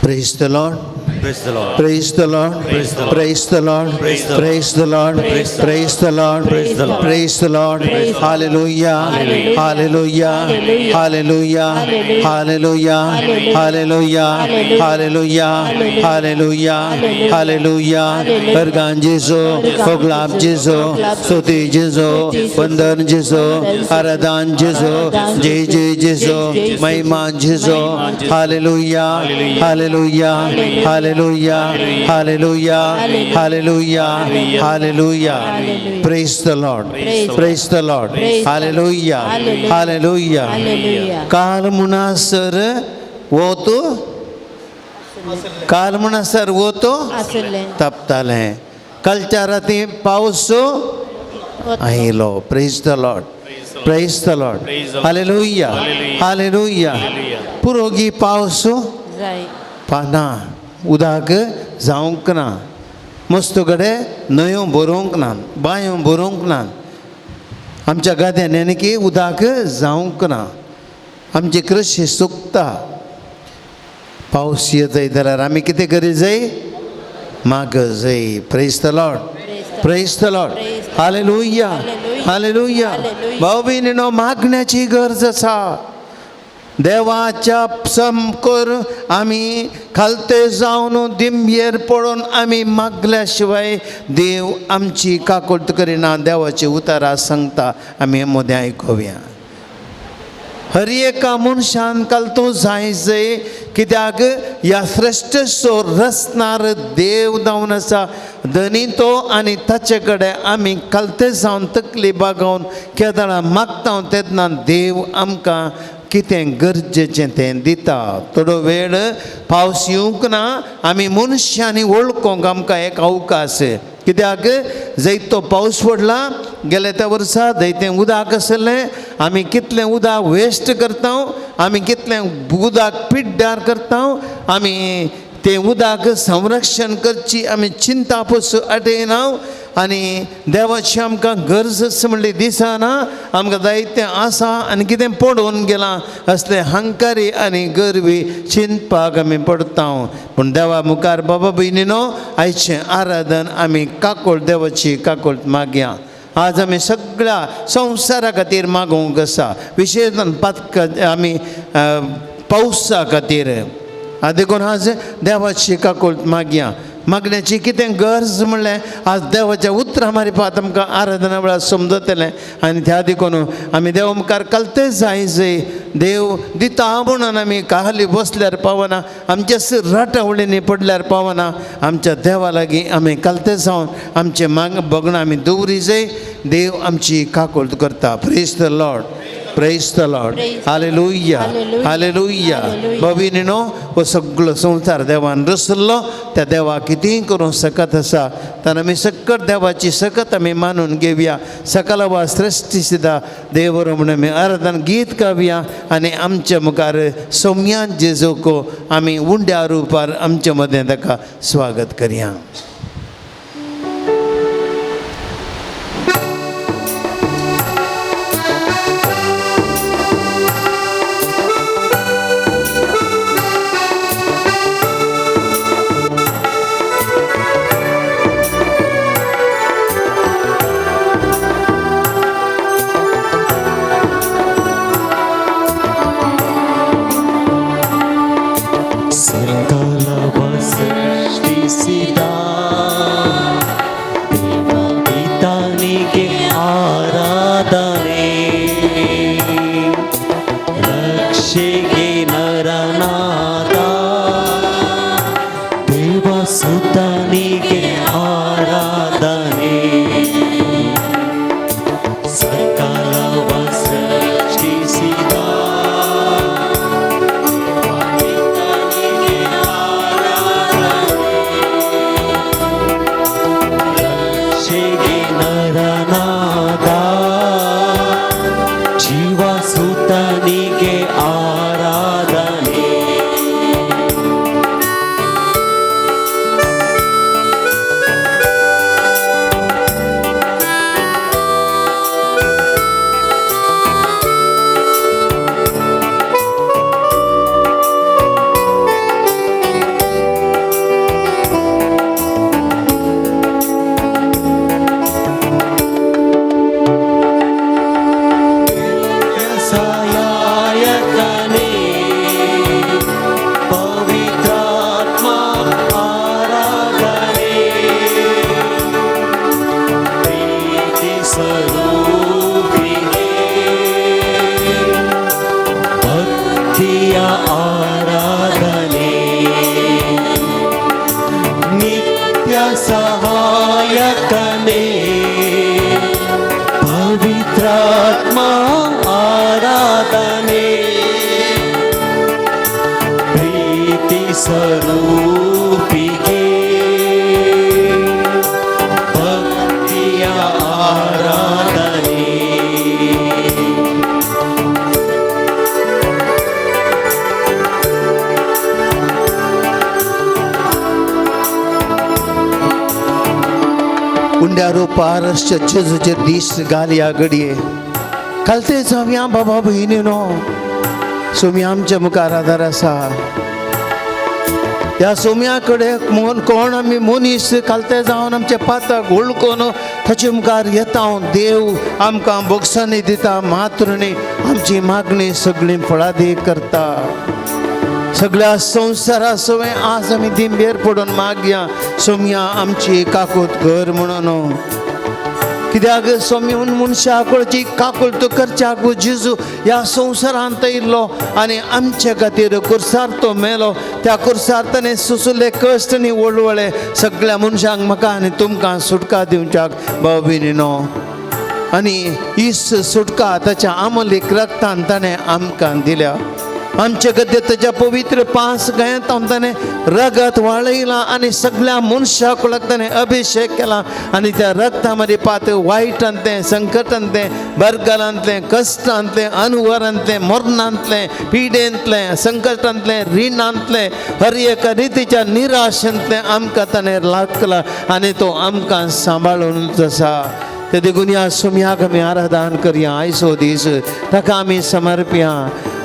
Praise the Lord. Praise the Lord. Praise the Lord. Praise the Lord. Praise the Lord. Praise the Lord. Praise the Lord. Praise the Lord. Praise the Lord. Praise the Lord. Praise the Lord. Praise the Lord. Hallelujah. Hallelujah. Hallelujah. Hallelujah. Hallelujah. Hallelujah. Hallelujah. Hallelujah. Hallelujah. Hallelujah. Hallelujah. Hallelujah. Hallelujah. वरगान जेजो, फोगलाब जेजो, स्तुती जेजो, वंदन जेजो, आराधन जेजो, जय जय जेजो, महिमा जेजो, hallelujah, hallelujah, hallelujah, hallelujah, hallelujah, hallelujah. Praise the Lord, praise the Lord, hallelujah, hallelujah. Hallelujah. काल म्हणसर वोतू, काल म्हणसर वोतू आसलें तपतालें. कालच्या राती पावस आयलो. Praise the Lord, praise the Lord, Praise the Lord. Hallelujah, hallelujah. पुरोगी पावस जाय ना, उदक जावंक ना, मस्त कडेन न्हंयो भरोवंक ना, बांयो भरोवंक ना, आमच्या गाद्यांनी की उदक जावंक ना, आमची कृशी सुकता. पावस येतय जाल्यार आमी कितें करी जाय? माग जाय. Praise the Lord, praise the Lord, hallelujah, hallelujah. भाऊ भयणीनो, मागण्याची गरज आसा. देवाच्या समकोर आमी खालते जावन दिमयेर पडून आमी मागल्या शिवाय देव आमची काकुळट करिना. देवाची उतरां सांगता, आमी मदें आयकुया. हर एका मनशान काल तूं जाय जाय, कित्याक ह्या श्रेश्ठसो रचणार देव जावन आसा धनी तो, आनी ताचे कडेन आमी कालते जावन तकली बागोवन केदळां मागता तेन्ना देव आमकां कितें गरजेचें तें दिता. थोडो वेळ पावस येवंक ना, आमी मनशांनी वळखूंक आमकां एक अवकाश. कित्याक जंय तो पावस पडला गेले त्या वर्सा जंय तें उदक आसलें, आमी कितलें उदक वेस्ट करता, आमी कितलें उदक पिड्ड्यार करता, आमी तें उदक संरक्षण करची आमी चिंता पसून आटयना आनी देवाची आमकां गरज आसा म्हणली दिसना. आमकां जायतें आसा आनी कितें पडून गेलां असलें हंकारी आनी गर्वी चिंतपाक आमी पडता. पूण देवा मुखार बाबा भयणीनो, आयचें आराधन आमी काकोळ देवाची काकोळ मागया. आज आमी सगळ्या संवसारा खातीर मागोवंक आसा, विशेश पातक आमी पावसा खातीर. देखून आज देवाची काकोळ मागया. मागण्याची कितें गरज म्हणलें आज देवाच्या उतरां मारिपात आमकां आराधना वेळार समजतलें. आनी त्या देखून आमी देवा मुखार कलते जाय जय देव दिता म्हणून आमी काहली बसल्यार पावना, आमच्या राटावळींनी पडल्यार पावना. आमच्या देवा लागीं आमी कलते जावन आमचें माग बगणां आमी दवरी जाय. देव आमची काकुळट करता. Praise the Lord, praise the Lord, hallelujah, hallelujah. भगिनीनो, हो सगळो संवसार देवान रचलो, त्या देवा कितेंय करूंक शकत आसा. तर आमी सकट देवाची सकत आमी मानून घेवया. सकल वा सृश्टी सुद्दां देव म्हूण आमी आराधन गीत गावया आनी आमच्या मुखार सौम्यान जेजूक आमी उंड्या रुपार आमच्या मदें ताका स्वागत करया. सकल सृष्टिसिदा देवा पितानिगे आराधने, रक्षेगे नरनादा, देवसुतनिगे आराधने. सकल सृष्टिसिदा नरनादा, जीवसुतनिगे आराधने. ಭಕ್ತಿಯ ಆರಾಧನೆ, ನಿತ್ಯ ಸಹಾಯಕನೇ ಪವಿತ್ರಾತ್ಮ ಆರಾಧನೆ, ಪ್ರೀತಿ ಸ್ವರೂಪಿಗೆ ಭಕ್ತಿಯ ಆರಾಧನೆ. उंड्या रुपार जेजूचे दीस घालया घडये खालते जावया बाबा भयणीनो, सोम्या आमच्या मुखार आदार आसा. ह्या सोम्या कडेन कोण आमी मनीस खालते जावन आमचे पाताक वळखून ताचे मुखार येता. देव आमकां बोगसांनी दिता, मात्र न्ही आमची मागणी सगळी फळादी करता. सगळ्या संवसारा सवय आज आमी दिंबेर पडून मागया, सोम्या आमची काकूत कर म्हणून. कित्याक सोम्यून मनशा कडची काकूत करच्याक जेजू ह्या संवसारांत येयल्लो आनी आमचे खातीर कुर्सार तो मेलो. त्या कुर्सार ताणें सुसुले कश्ट आनी वळवळे सगळ्या मनशांक म्हाका आनी तुमकां सुटका दिवच्याक भाव भयणीनो. आनी ही सुटका ताच्या आमलीक रक्तान ताणें आमकां दिल्या. आमचे खातीर ताच्या पवित्र पांच गायांत ताणें रगत वाळयलां आनी सगळ्या मनशाक ताणें अभिशेक केला. आनी त्या रगता मदीं पात वायटांतलें, संकटांतलें, बरगालांतलें, कश्टांतलें, अनवरांतलें, मरणांतलें, पिडेंतलें, संकटांतलें, रिणांतलें, हर एका रितीच्या निराशेंतलें आमकां ताणें लागला आनी तो आमकां सांबाळून आसा. ते देखून ह्या सोम्याक आमी आराधन करया. आयचो दीस ताका आमी समर्पया.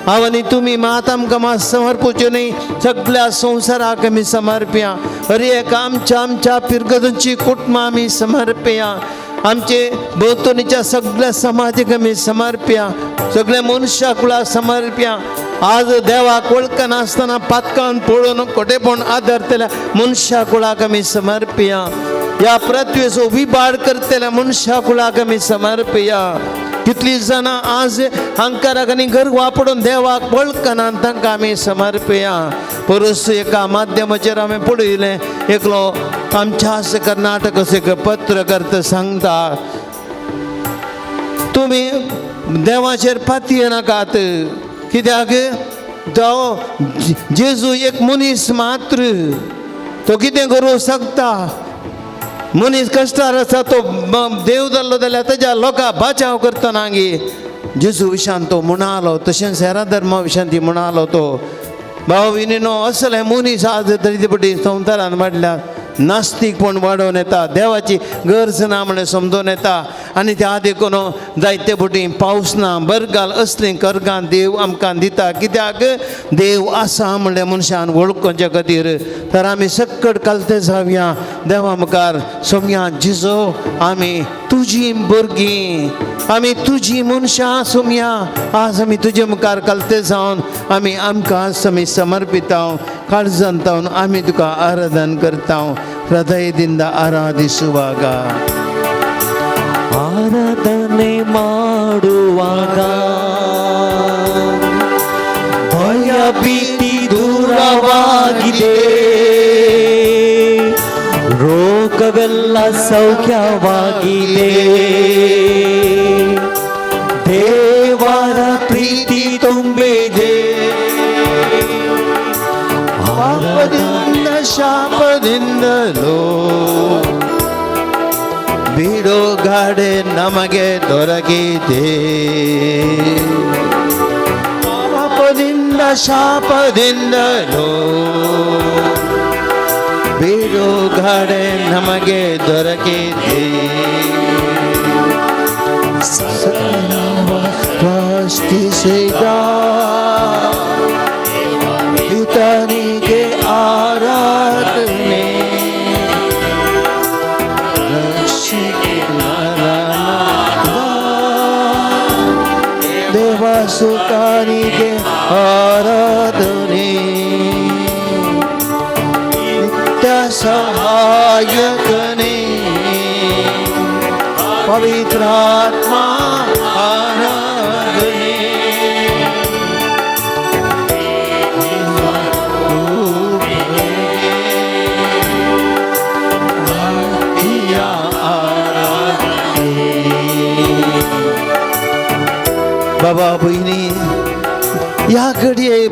हांव आनी तुमी मात आमकां मात समर्पुचें न्ही, सगळ्या संवसाराक आमी समर्पया. हर एक आमच्या आमच्या पिरगदूंची कुटुंबां आमी समर्पया. आमचे भोंवतणीच्या सगळ्या समाजाक आमी समर्पया. सगळ्या मनशा कुळाक समर्पया. आज देवाक वळखनासतना पातकान पळोवन कोटेपण आदरतल्या मनशा कुळाक आमी समर्पया. ह्या पृथ्वेचो विबाड करतल्या मनशा कुळाक आमी समर्पया. कितली जाणां आज हंकाराक आनी गर्वा पडून देवाक वळखना तांकां आमी समर्पया. परस एका माध्यमाचेर आमी पळयलें, एकलो आमच्याच कर्नाटक एक पत्रकर्ता सांगता, तुमी देवाचेर पातये नाकात, कित्याक तो जेजू एक मनीस मात्र, तो कितें करूं शकता. मनीस कश्टार आसा, तो देव जाल्लो जाल्यार ताज्या लोकां बाचाव करतना गे जेजू विशान तो म्हणालो. तशेंच हेरा धर्मा विशान ती म्हणालो तो भाव विनिनो. असले मनीस आज तरी पटी संवसारान वाडल्या, नास्तीकपण वाडोवन येता, देवाची गरज ना म्हणून समजून येता. आनी त्या देखून जायते पटी पावस ना, बरगाल असलीं करगां देव आमकां दिता. कित्याक देव आसा म्हणलें मनशान वळखुच्या खातीर. तर आमी सक्कड कालते जावया देवा मुखार. सोम्या जिजो, आमी तुजी भुरगीं, आमी तुजी मनशां सोम्या, आज आमी तुजे मुखार कालते जावन आमी आमकां आज आमी समर्पिता. ಕಾಳಜಂತ ಆಮಿ ತುಕ ಆರಾಧನೆ ಕರ್ತಾವ್. ಹೃದಯದಿಂದ ಆರಾಧಿಸುವಾಗ, ಆರಾಧನೆ ಮಾಡುವಾಗ ಭಯ ಭೀತಿ ದೂರವಾಗಿದೆ, ರೋಗವೆಲ್ಲ ಸೌಖ್ಯವಾಗಿದೆ, ದೇವರ ಪ್ರೀತಿ ತುಂಬಿದೆ. ಪಾಪದಿಂದ ಶಾಪದಿಂದಲೋ ಬಿಡುಗಡೆ ನಮಗೆ ದೊರಕಿದೆ. ಪಾಪದಿಂದ ಶಾಪದಿಂದಲೋ ಬಿಡುಗಡೆ ನಮಗೆ ದೊರಕಿದೆ. ಸೃಷ್ಟಿಸಿದ ಪಿತನಿಗೆ ಆರಾಧನೆ, ದೇವಸುತನಿಗೆ ಆರಾಧನೆ, ನಿತ್ಯ ಸಹಾಯಕನೇ ಪವಿತ್ರಾತ್ಮ ಆರಾಧನೆ.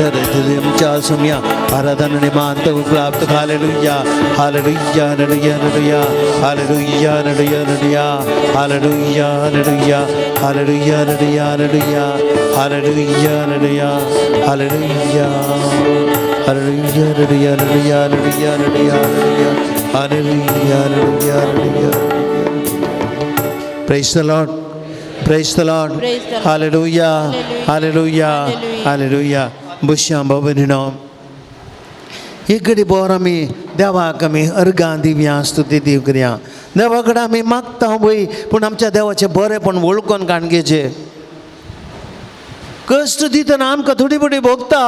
आमच्या सुमया आराधना निमांत उपलब्ध. Hallelujah, hallelujah, hallelujah, hallelujah, hallelujah, hallelujah, hallelujah, hallelujah, hallelujah, hallelujah, hallelujah, hallelujah, hallelujah, hallelujah, hallelujah, hallelujah, hallelujah, hallelujah, hallelujah. Praise the Lord. Praise the Lord. Praise the Lord. Hallelujah. Hallelujah. Hallelujah. Hallelujah. बशया भाव. एक घडी बोर आमी देवाक आमी अर्गां दिवया, स्तुती दिव करया. देवा कडेन आमी मागता वय, पूण आमच्या देवाचें बरेंपण वळखून काणगेचें. कश्ट दितना आमकां थोडी थोडी भोगता.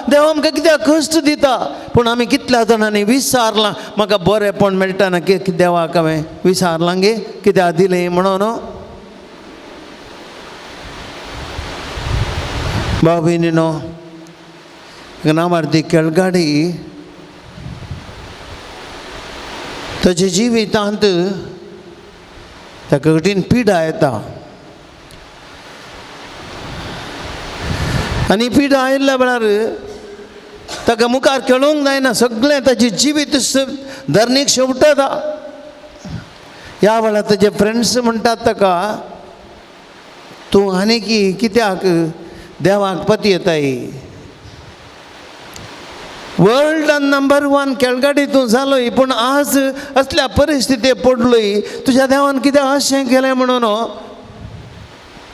देव आमकां कित्याक कश्ट दिता? पूण आमी कितल्या जाणांनी विचारलां, म्हाका बरेंपण मेळटा की देवाक हांवें विचारलां गे कित्याक दिलें म्हणून? भाव भयणीनो, नामार्थी केळगाडी ताच्या जिवितांत ताका कठीण पिडा येता आनी पिडा आयिल्ल्या वेळार ताका मुखार खेळूंक जायना. सगळें ताचें जिवीत धरणीक शेवटता. ह्या वेळार ताजे फ्रेंड्स म्हणटात ताका, तूं आनी कित्याक देवाक पतयेताय? वर्ल्डान नंबर 1 खेळगाडी तूं जालोय, पूण आज असल्या परिस्थिती पडलोय. तुज्या देवान कित्याक अशें केलें म्हणून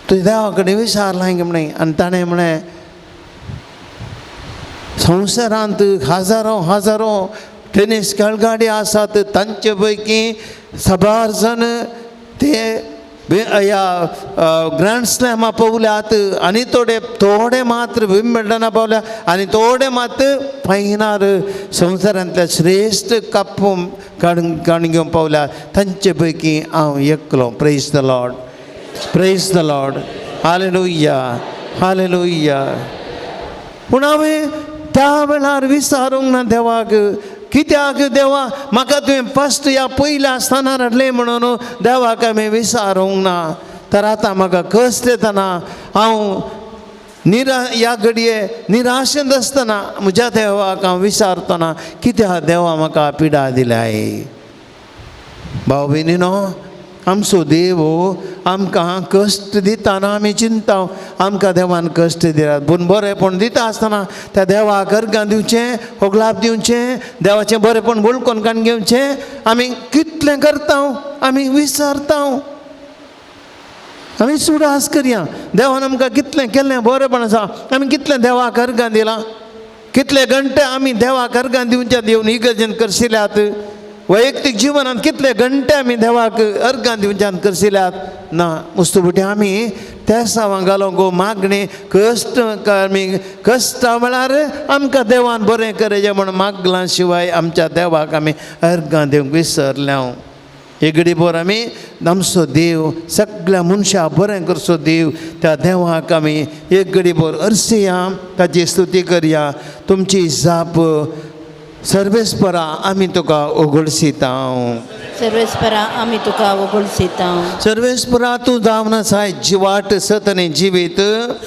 तुज्या देवा कडेन विचारलां की म्हणे. आनी ताणें म्हळें, संवसारांत हजारो हजारो टेनीस खेळगाडी आसात, तांचे पैकी साबार जाण ते ह्या ग्रँड स्लॅमा पावल्यात आनी थोडे थोडे मात्र विम्बल्डना पावल्या आनी थोडे मात फायनार संवसारांतल्या श्रेश्ठ कप काडून काडून घेवंक पावल्या. तांचे पैकी हांव एकलो. Praise the Lord, praise the Lord. Hallelujah, hallelujah. पूण हांवें त्या वेळार विचारूंक ना देवाक, कित्याक देवा म्हाका तुवें फस्ट ह्या पयल्या स्थानार हाडलें म्हणून देवाक हांवें विचारूंक ना. तर आतां म्हाका कश्ट येतना हांव ह्या घडये निराशेंत आसतना म्हज्या देवाक हांव विचारतना, कित्याक देवा म्हाका पिडा दिल्याय? भाव भयणीनो, आमचो देव आमकां कश्ट दितना आमी चिंता आमकां देवान कश्ट दिल्यात, पूण बरेंपण दिता आसतना त्या देवाक अर्गां दिवचें, होगलाप दिवचें, देवाचें बरेंपण वळखून काडून घेवचें. आमी कितलें करता आमी विसरता. आमी सुडास करया, देवान आमकां कितलें केल्लें बरेंपण आसा, आमी कितलें देवाक अर्गां दिलां, कितले घंटे आमी देवाक अर्गां दिवच्या दिवन इगर्जेन करशिल्यात. वैयक्तीक जिवनांत कितले घंटे आमी देवाक अर्गां दिवच्यान करशिल्यात ना. मुस्तुबुटी आमी तेसांवां घालूंक गो मागणें कश्ट आमी कश्टां वेळार आमकां देवान बरें करचें म्हूण मागलां शिवाय आमच्या देवाक आमी अर्गां दिवंक विसरल्या. एक घडी भर आमी आमचो देव सगळ्या मनशां बरें करचो देव, त्या देवाक आमी एक घडी भर अरसया, ताची स्तुती करया. तुमची जाप सर्वेस्परा आमी तुका उगडसिता. सर्वेस्परा आमी तुका उगडसिता. सर्वेस्परा तूं जावन आसाय जिवाट सत आनी जिवीत.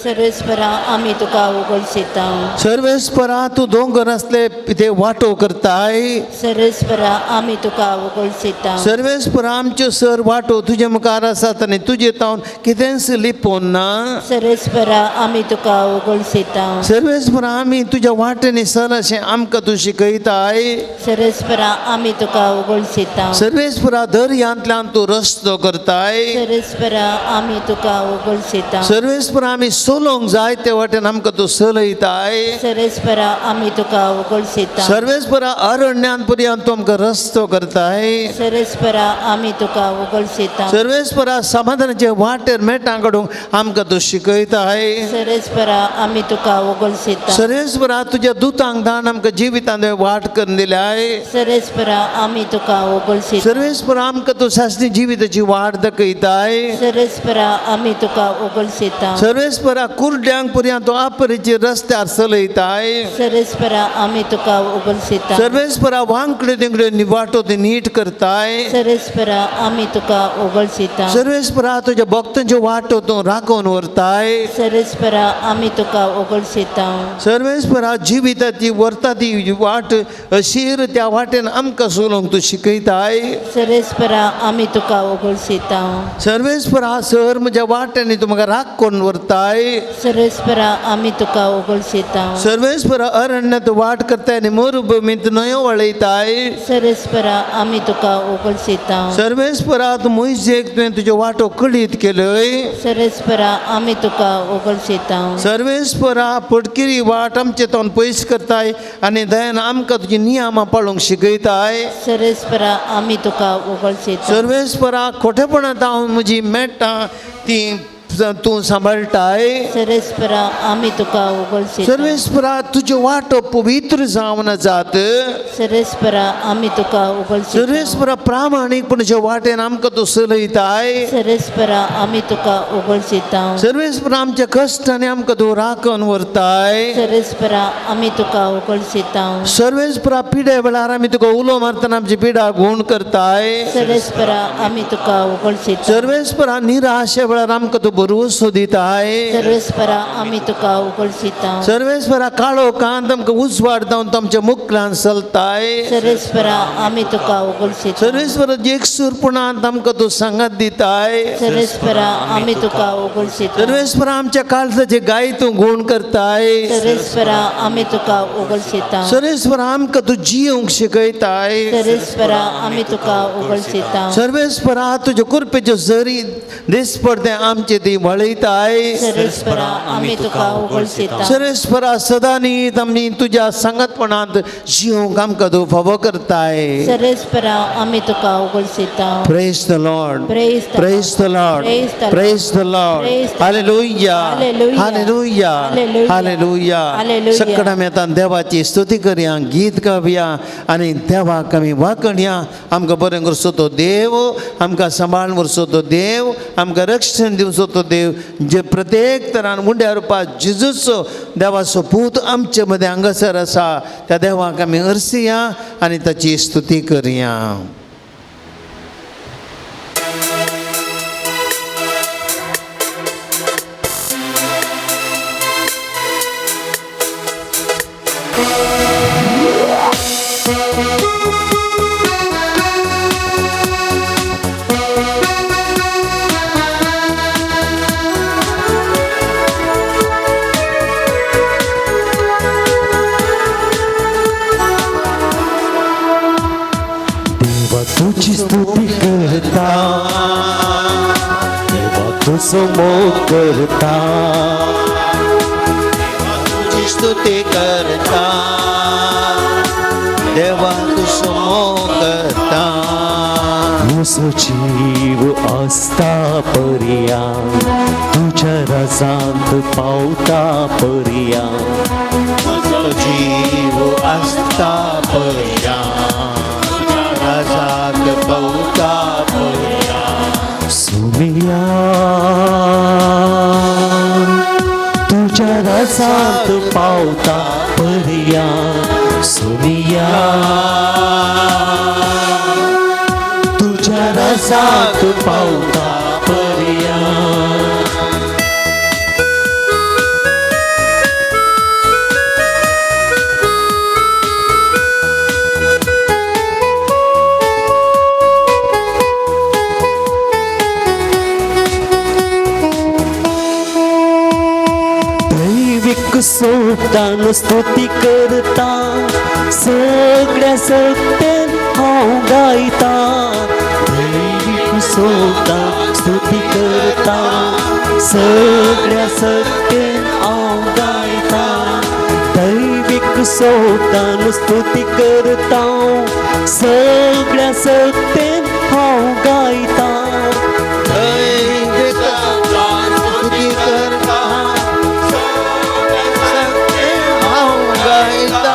सर्वेस्परा आमी तुका उगडसिता. सर्वेस्परा तूं दोंगर आसले ते वाटो करताय. सर्वेस्परा आमी तुका उगडसिता. सर्वेस्परा आमच्यो सर वाटो तुजे मुखार आसात आनी तुजे तावन कितेंच लिपोवन ना. सर्वेस्परा आमी तुका उगडसिता. सर्वेस्परा आमी तुज्या वाटेंनी सर अशें आमकां तूं शिकयताय. सर्वेस्परा आमी तुका उगडसिता. सर्वेस्परा दर्यांतल्यान तूं रस्तो करताय. सर्वेस्परा आमी तुका उगडसिता. सर्वेस्परा आमी चलोवंक जाय ते वाटेन आमकां तूं चलयताय. सर्वेस्परा आमी तुका उगडसिता. सर्वेस्परा अरण्यांत पर्यंत तूं आमकां रस्तो करताय. सर्वेस्परा आमी तुका उगडसिता. सर्वेस्परा समाधानाचे वाटेर मेटां काडूंक आमकां तूं शिकयताय. सर्वेस्परा आमी तुका उगडसिता. सर्वेस्परा तुज्या दुतांक धाड आमकां जिवितांत वाट करून दिल्याय. सर्वेस्परा आमी तुका उगडसिता. सर्वेस्पर आमकां तूं सासणी जिविताची वाट दाखयताय. सर्वेस्परा आमी तुका ओगोलसिता. सर्वेस्परा कुर्ड्यांक पुरयां तूं आपरीचे रस्त्यार चलयताय. सर्वेस्परा आमी तुका ओगोलसिता. सर्वेस्परा वांकडे तिकडे वाटो ती नीट करताय. सर्वेस्परा आमी तुका ओगोलसिता. सर्वेस्परा तुज्या भक्तांच्यो वाटो तूं राखून व्हरताय. सर्वेस्परा आमी तुका ओगोलसिता. सर्वेस्परा जिविताची व्हरता ती वाट अशीर त्या वाटेन आमकां चलोवंक तूं शिकयताय. सर्वेस्परा आमी तुका ओगोलसिता. सर्वेस्परा सर म्हज्या वाटेंनी तूं म्हाका राखून व्हरताय. सर्वेस्परा आमी तुका ओगोलसिता. सर्वेस्परा अरण्यांत वाट करताय आनी मरुभुमींत न्हंयो वळयताय. सर्वेस्परा आमी तुका ओगोलसिता. सर्वेस्परा तूं मोयजेक तुवें तुज्यो वाटो कळीत केल्योय. सर्वेस्परा आमी तुका ओगोलसिता. सर्वेस्परा पटकिरी वाट आमचे तोंड पयस करताय आनी दयान आमकां तुजी नियमां पाळूंक शिकयताय. सर्वेस्परा आमी तुका ओगोलसिता. सर्वेस्परा खोटेपणांत हांव म्हजी मेट्टां ती तूं सांबाळटाय. सर्वेस्परा आमी तुका ओगोलसिता. सर्वेस्परा तुज्यो वाटो पवित्र जावन जात. सर्वेस्परा आमी तुका ओगोलसिता. सर्वेस्परा प्रामाणीकपणाच्या वाटेन आमकां तूं चलयताय. सर्वेस्परा आमी तुका ओगोलसिता. सर्वेस्परा आमच्या कश्टांनी आमकां तूं राखून व्हरताय. सर्वेस्परा आमी तुका ओगोलसिता. सर्वेस्परा पिड्या वेळार आमी तुका उलो मारतना आमची पिडा गूण करताय. सर्वेस्परा आमी तुका ओगोलसिता. सर्वेस्परा निराशे वेळार आमकां तूं भरवंसो दिताय. सर्वेस्परा आमी तुका ओगोलसिता. सर्वेस्परा काळो कांत आमकां उजवाड जावन तूं आमच्या मुखलान चलताय. सर्वेस्परा आमी तुका ओगोलसिता. सर्वेस्परा एकसूरपणांत आमकां तूं सांगात दिताय. सर्वेस्परा आमी तुका ओगोलसिता. सर्वेस्परा आमच्या काळजाचे गाय तूं गूण करताय. सर्वेस्परा आमी तुका ओगोलसिता. सर्वेस्परा आमकां तूं जियोंक शिकयताय. सर्वेस्परा आमी तुका ओगोलसिता. सर्वेस्परा तुज्या कृपेच्यो जरी दिसपडते आमचे ती वळयताय. सर्वेस्परा आमी तुका ओगोलसिता. सर्वेस्परा सदांनी आमी तुज्या सांगातपणांत जियोंक आमकां तूं फावो करताय. सर्वेस्परा आमी तुका ओगोलसिता. Praise the Lord. Praise the Praise the Lord. Praise the Lord. Praise the Lord. Praise the Lord. Hallelujah. Hallelujah. Hallelujah. Hallelujah. Hallelujah. Hallelujah. सकड आमी आतां देवाची स्तुती करया, गीत गावया आनी देवाक आमी वाकणया. आमकां बरें करचो तो देव, आमकां सांबाळ व्हरचो तो देव, आमकां रक्षण दिवचो तो देव, जे प्रत्येक तरान मुंड्या रुपा जेजूचो देवाचो पूत आमचे मदें हांगासर आसा त्या देवाक आमी अर्सया आनी ताची स्तुती करया. देवा तुझी स्तुती करता, देवा तुझो मोग करता, तुजी स्तुती करता, देवा तुजो मोग करता. तुजो जीव आसता पर्या, तुज्या रजांत पावता पर्या, तुजो जीव आसता पर्या, राजाक पावता पर्या. सुमिया तुज्या रजांत पावता पर्या, सुमिया तुज्या रजांत पावता पर्या. दैविक सोबतान स्तुती करता, सगळ्या सत्तेन हांव गायता. दैविक सोबतान स्तुती करता, सगळ्या सत्तेन हांव गायता. दैविक सोबतान स्तुती करता, सगळ्या सत्तेन हांव गायता. दैविक स्तुती करता, सत्य हांव गायता.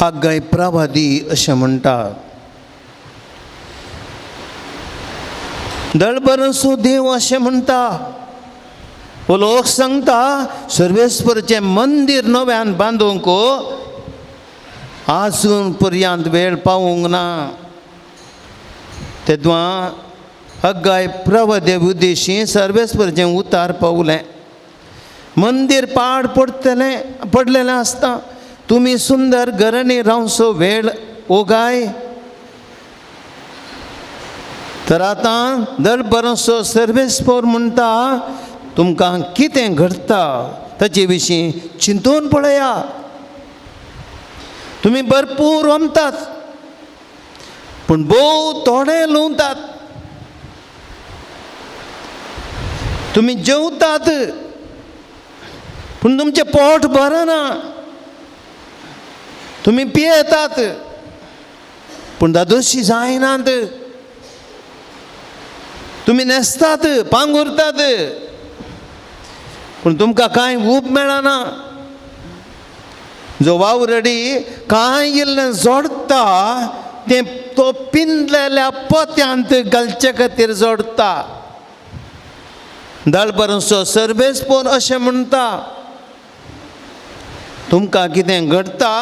हाग्गाय प्रवादी अशें म्हणटा, दळबरसो देव अशें म्हणटा. हो लोक सांगता सर्वेस्परचें मंदीर नव्यान बांदूंक आजून पर्यंत वेळ पावूंक ना. तेद्वां हग्गाय प्रवदेव उद्देशी सर्वेस्परचें उतार पावलें. मंदीर पाड पडटलें पडलेलें आसता, तुमी सुंदर घरांनी रावचो वेळ ओगाय. तर आतां दळबरसो सर्वेस्पर म्हणटा तुमकां कितें घडटा ताचे विशीं चिंतून पळया. तुमी भरपूर रोमतात पूण भोव थोडे लुंवतात. तुमी जेवतात पूण तुमचें पोट भरना. तुमी पियेतात पूण दादोशी जायनात. तुमी न्हेसतात पांगुरतात पूण तुमकां कांय ऊब मेळना. जो वावरडी कांय इल्लें जोडटा तें तो पिंदलेल्या पोत्यांत घालचे खातीर जोडटा. दळबरसो सर्वेस्पोर अशें म्हणटा तुमकां कितें घडटा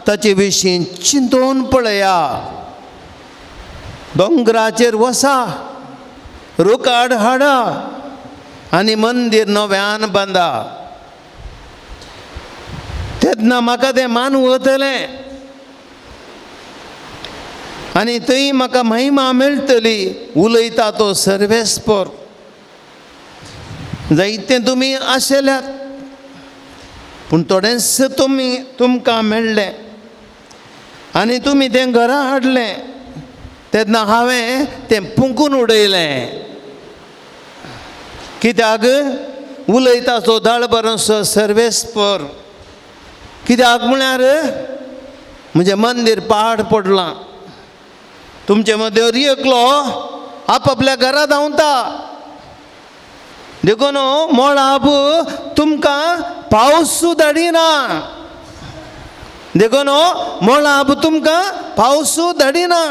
ताचे विशीं चिंतून पळया. दोंगराचेर वसा, रोकाड हाडा आनी मंदीर नव्यान बांदा. तेन्ना म्हाका तें मानवतलें आनी थंय म्हाका महिमा मेळटली. उलयता तो सर्वेस्पर. जायतें तुमी आशिल्ल्यात पूण थोडेंच तुमी तुमकां मेळ्ळें आनी तुमी तें घरा हाडलें. तेन्ना हांवें तें फुंकून उडयलें. कित्याक उलयता तो दळबरसो सर्वेस्पर. कित्याक म्हळ्यार म्हजें मंदीर पाड पडलां. तुमचे मदें एकलो आपापल्या घरा धांवता. देखून मळाब तुमकां पावस धाडिना. देखून मळाब तुमकां पावस धाडिना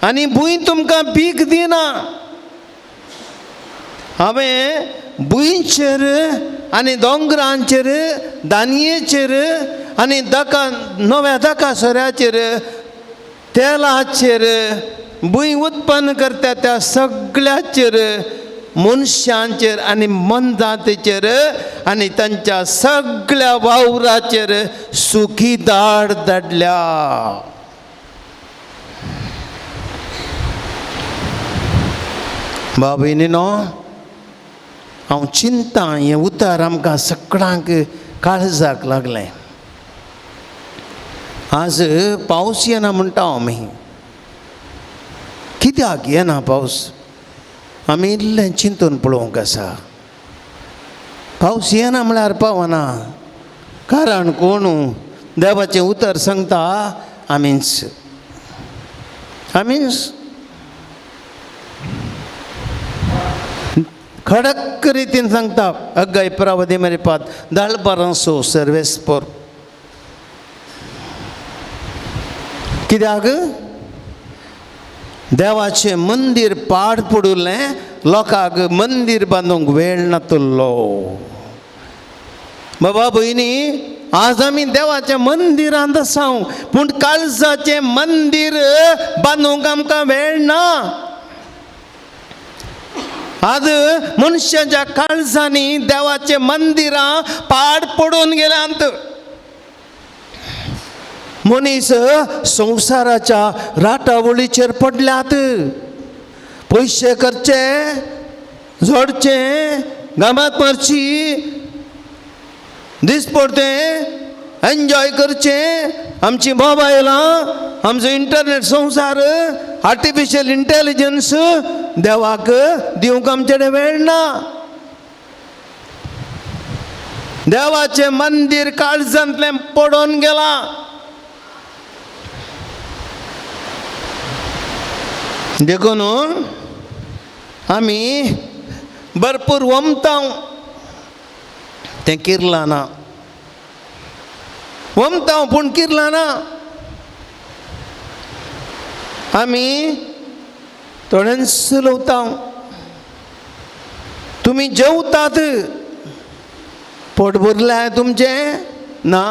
आनी भूंय तुमकां पीक दिना. हांवें भुंयचेर आनी दोंगरांचेर दानयेचेर आनी दका नव्या दका सोऱ्याचेर तेलाचेर भूंय उत्पन्न करता त्या सगळ्याचेर मनशांचेर आनी मनजातीचेर आनी तांच्या सगळ्या वावराचेर सुखी दाड धाडल्या. बाबीनी न्हू हांव चिंता हें उतर आमकां सगळ्यांक काळजाक लागलें. आज पावस येना म्हणटा आमी. कित्याक येना पावस? आमी इल्लें चिंतून पळोवंक आसा. पावस येना म्हळ्यार पावना. कारण कोण? देवाचें उतर सांगता आमीच आमीच खडक रितीन सांगता. अग्गाय प्रवदे मेरेपात दळबरसो सर्वेस्पर. कित्याक देवाचें मंदीर पाड पडुल्लें, लोकांक मंदीर बांदूंक वेळ नातुल्लो. बाबा भयणी आज आमी देवाच्या मंदिरांत आसा पूण काळजाचें मंदीर बांदूंक आमकां वेळ ना. आज मनशाच्या काळजांनी देवाचें मंदिरां पाड पडून गेल्यांत. मनीस संवसाराच्या राटावळीचेर पडल्यात. पयशे करचे, जोडचे, गामात मारची, दीस पडते एन्जॉय करचे. आमची मोबायलां, आमचो इंटरनेट संवसार, आर्टिफिशियल इंटेलिजन्स देवाक दिवंक आमचे कडेन वेळ ना. देवाचें मंदीर काळजांतलें पडून गेलां. देखून आमी भरपूर वमता तें किरलां ना. वमता पूण किरला ना. आमी थोड्यांच लवता. तुमी जेवतात, पोट भरलें तुमचें ना.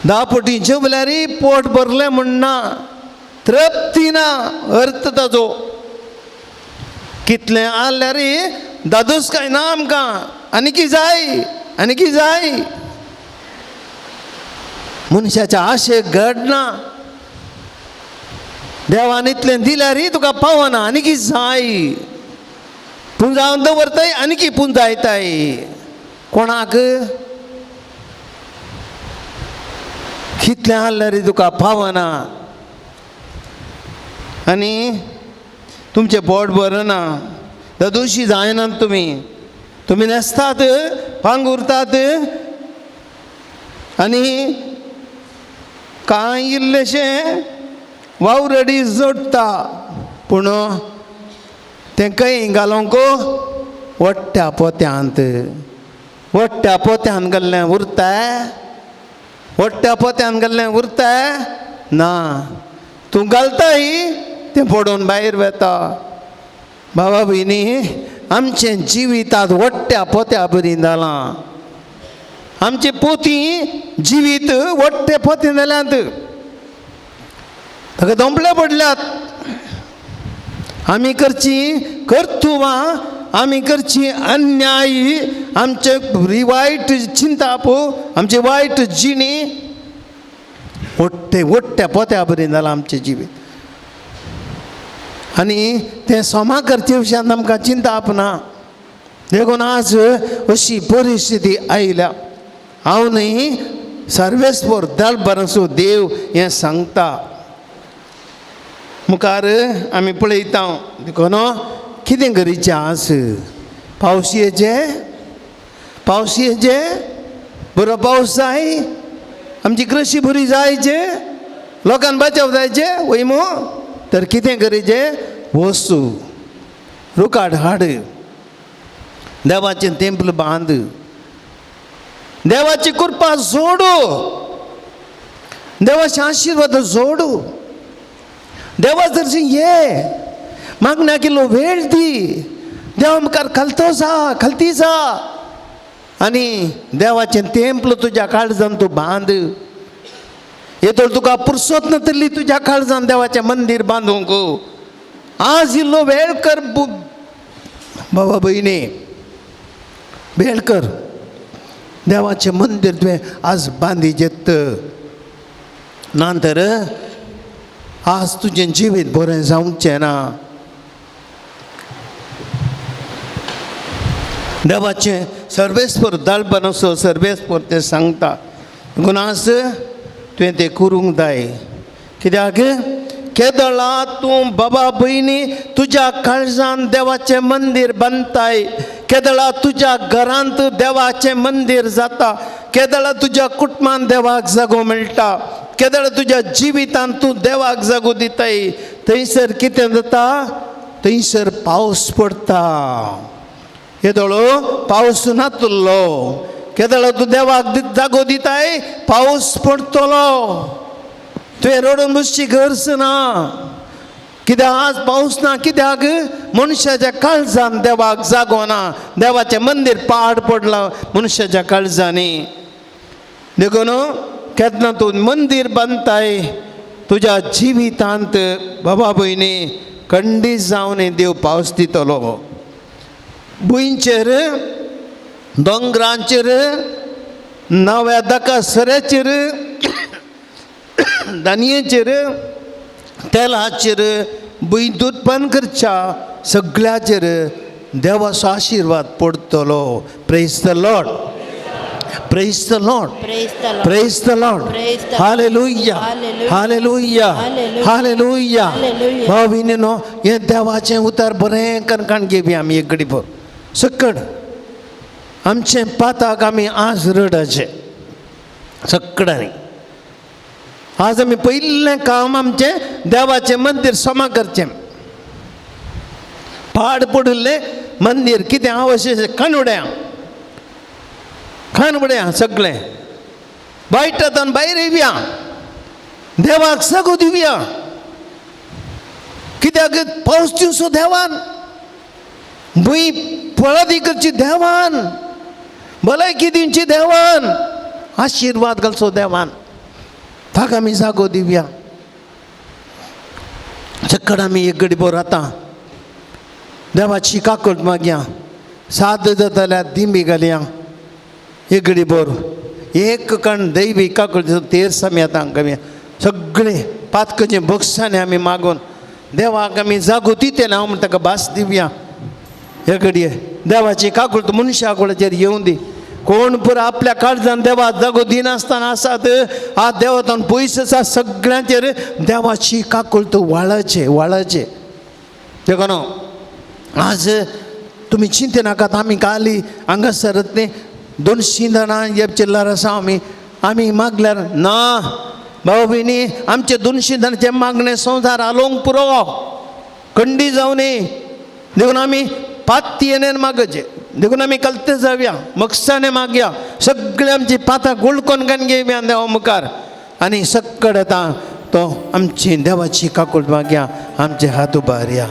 10 पटी जेवल्यार पोट भरलें म्हण ना, तृप्ती ना. अर्थ ताजो कितलें आहल्यार दादोस काय ना आमकां, आनी की जाय आनी की जाय. मनशाच्या आशेक घडना. देवान इतलें दिल्यार तुका पावना, आनी की जाय. पुंजावन दवरताय आनी की पुंजायताय. कोणाक कितलें आहल्यार तुका पावना आनी तुमचें पोट भरना. ददोशी जायनात तुमी, तुमी न्हेसतात, पांगुरतात आनी कांय इल्लेशें वावरडी जोडटा, पूण तें खंय घालूंक वट्ट्या पोत्यांत. वट्ट्या पोत्यांत घाल्लें उरता? वट्ट्या पोत्यांत घाल्लें उरता ना. तूं घालताय तें पडून भायर वेता. बाबा भयणी, आमचें जिवितांत वट्ट्या पोत्या बरी जालां. आमचे पोती जिवीत वट्टे पोते जाल्यात, ताका दोंपले पडल्यात. आमी करची कर्तुवां, आमी करची अन्याय, आमचे वायट चिंताप, आमची वायट जिणी वट्टे वट्ट्या पोत्या बरी जालां आमचें जिवीत. आनी तें सोमा करचे विशयांत आमकां चिंताप ना. देखून आज अशी परिस्थिती आयल्या. हांव न्ही सर्वेस्पर दळभरांचो देव हें सांगता. मुखार आमी पळयता देखून कितें करीचें आज. पावस येचे, पावस येचे, बरो पावस जाय, आमची कृशी बरी जायचे, लोकांक बचाव जायचे वय मू. तर कितें करीचें, वस्तू रुकाड हाड, देवाचें तेंपल बांद, देवाची कृपा जोडू, देवाचे आशिर्वाद जोडू, देवा दर्शन ये मागण्या किलो वेळ दी, देवा मुखार खालतो जा, खालती जा आनी देवाचें तेंपल तुज्या काळजान तूं बांद. येतोळ तुका पुरसोत नातली तुज्या काळजान देवाचें मंदीर बांदूंक. आज इल्लो वेळ कर बाबा भयणी, वेळ कर, देवाचें मंदीर तुवें आज बांदीजेत. ना तर आज तुजें जिवीत बरें जावचें ना. देवाचें सर्वेस्पर दळबनासो सर्वेस्पर तें सांगता. देखून आज तुवें तें करूंक जाय. कित्याक केदळा तूं बाबा भयणी तुज्या काळजान देवाचें मंदीर बांदताय, केदळा तुज्या घरांत देवाचें मंदीर जाता, केदळा तुज्या कुटुंबान देवाक जागो मेळटा, केदळा तुज्या जिवितांत तूं देवाक जागो दिताय, थंयसर कितें जाता, थंयसर पावस पडटा. केदळो पावस नातुल्लो, केदळो तूं देवाक जागो दिताय, पावस पडटलो. तुवें रडून बसची गरज ना. कित्याक आज पावस ना? कित्याक मनशाच्या काळजान देवाक जागो ना, देवाचें मंदीर पाड पडलां मनशाच्या काळजांनी. देखून केन्ना तूं मंदीर बांदताय तुज्या जिवितांत बाबा भयणी खंडीत जावन देव पावस दितलो. भुंयचेर, दोंगरांचेर, नव्या दका सऱ्याचेर, दानयेचेर, तेलाचेर, भूंय उत्पन्न करच्या सगळ्याचेर देवाचो आशिर्वाद पडटलो. Praise the Lord, praise the Lord, praise the Lord. Hallelujah, hallelujah, hallelujah. भाव भयणीनो, हें देवाचें उतर बरें कणकण घेवया आमी एक घडी भर सकड. आमचें पाताक आमी आज रडाचें सकडांनी. आज आमी पयलें काम आमचें देवाचें मंदीर समा करचें. पाड पडिल्लें मंदीर कितें आवश्य खाण उडया, खाण उडया सगळें. वायटांतल्यान भायर येवया, देवाक जागो दिवया. कित्याक पावस दिवचो देवान, भूंय फळादी करची देवान, भलायकी दिवची देवान, आशिर्वाद घालचो देवान. ताका आमी जागो दिवया. चक्कर आमी एक गडी बोर आतां देवाची काकूट मागया. साद जाता जाल्यार दिंबी घालया एक गडी बोर, एक कण दैवी काकूट तेर्स आमी आतां कमी सगळे पातकचे बक्षांनी आमी मागून देवाक आमी जागो दितले. हांव म्हण ताका भास दिवया. हे घडये देवाची काकूट मनशा कुळाचेर येवं दी. कोण पुरो आपल्या काळजान देवाक जागो दिनासतना आसात, आज देवातान पयस आसा, सगळ्यांचेर देवाची काकूट वाळाचे वाळाचे. देखून आज तुमी चिंते नाकात. आमी काली हांगासरत न्ही 200 जाणां हे चिल्लार आसा. आमी आमी मागल्यार ना भाव भयणी, आमचे 200 जाणांचें मागणें संवसार हालोवंक पुरो, खंडी जावं न्ही. देखून आमी पातयेन मागचे, देखून आमी कलते जावया, मक्षाने मागया, सगळे आमची पातां गुळकोन घालून घेवया देवा मुखार. आनी सक्कड आतां तो आमची देवाची काकूट मागया. आमचे हात उबारया.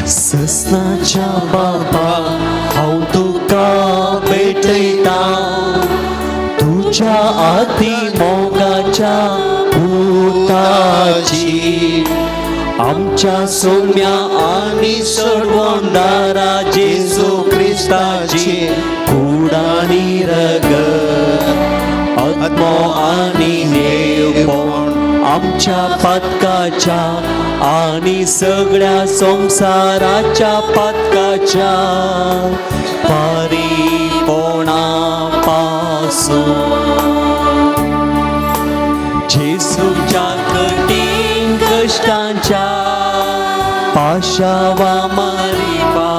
ससनाच्या बाबा हांव तुका भेटयता, तुज्या आती मोगाच्या पुताची, आमच्या सोम्या आनी सोडवणदारा जेजू क्रिस्ताची कूड आनी रगत, आत्मो आनी देवपण आमच्या पातकाच्या आनी सगळ्या संवसाराच्या पातकाच्या पारीपणा पासून. जेजूच्या कठीण कश्टांच्या पाशावा मारिपा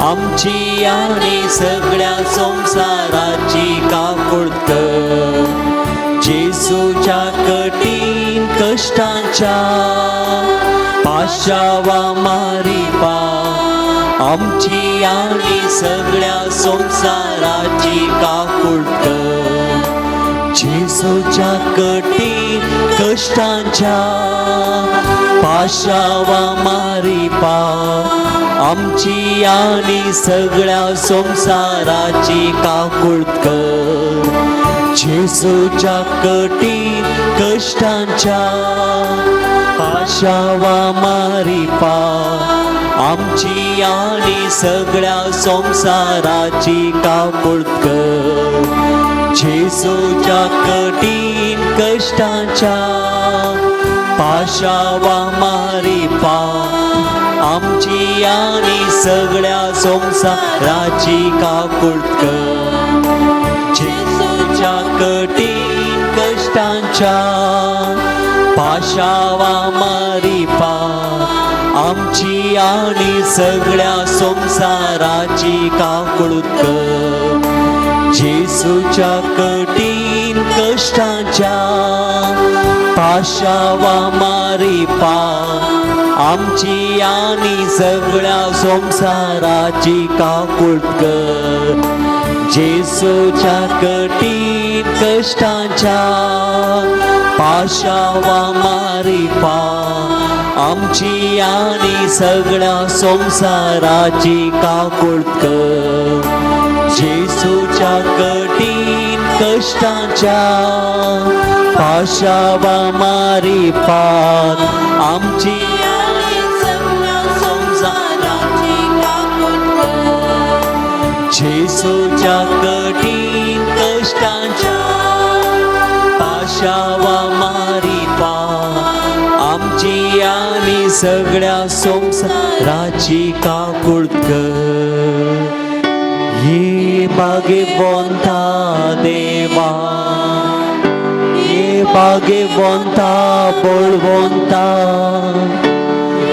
आमची आनी सगळ्या संवसाराची काकूट कर. जेजूच्या कठीण कश्टांच्या पाशावा मारिपा आमची आनी सगळ्या संवसाराची काकूट कर. जेजूच्या कठीण कश्टांच्या पाशावा मारिपा आमची आनी सगळ्या संवसाराची काकूट कर. जेजूच्या कठीण कश्टांच्या पाशावा मारिपा आमची आनी सगळ्या संवसाराची काकूट कर. जेजूच्या कठीण कश्टांच्या पाशावा मारिपा आमची आनी सगळ्या संवसाराची काकूट कर. जेजूच्या कठीण कश्टांच्या पाशावा मारिपा आमची आनी सगळ्या संवसाराची काकूट कर. जेजूच्या कठीण कश्टांच्या पाशावा मारिपा आमची आनी सगळ्या संवसाराची काकूट कर. जेजूच्या कठीण कश्टांच्या पाशावा मारिपा आमची आनी सगळ्या संवसाराची काकूट कर. जेजूच्या कठीण कश्टांच्या पाशावा मारिपा आमची आनी सगळ्या संवसाराची काकूट कर. जेजूच्या कठीण कश्टांच्या पाशावा मारिपा आमची आनी सगळ्या संवसाराची काकूट कर. ये भाग्यवंता देवा, ये भाग्यवंता बळवंता,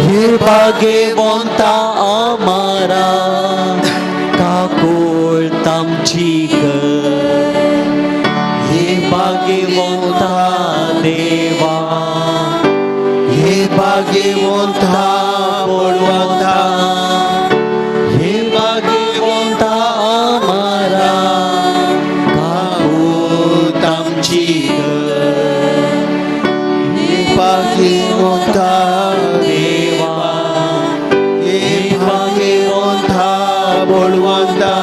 ये भाग्यवंता आमारा काकूट आमची कर. ये भाग्यवंता भाग्यवंता बळवंता, हे भाग्यवंता आमारा, काकूत आमची कर. हे भाग्यवंता देवा, हे भाग्यवंता बळवंता,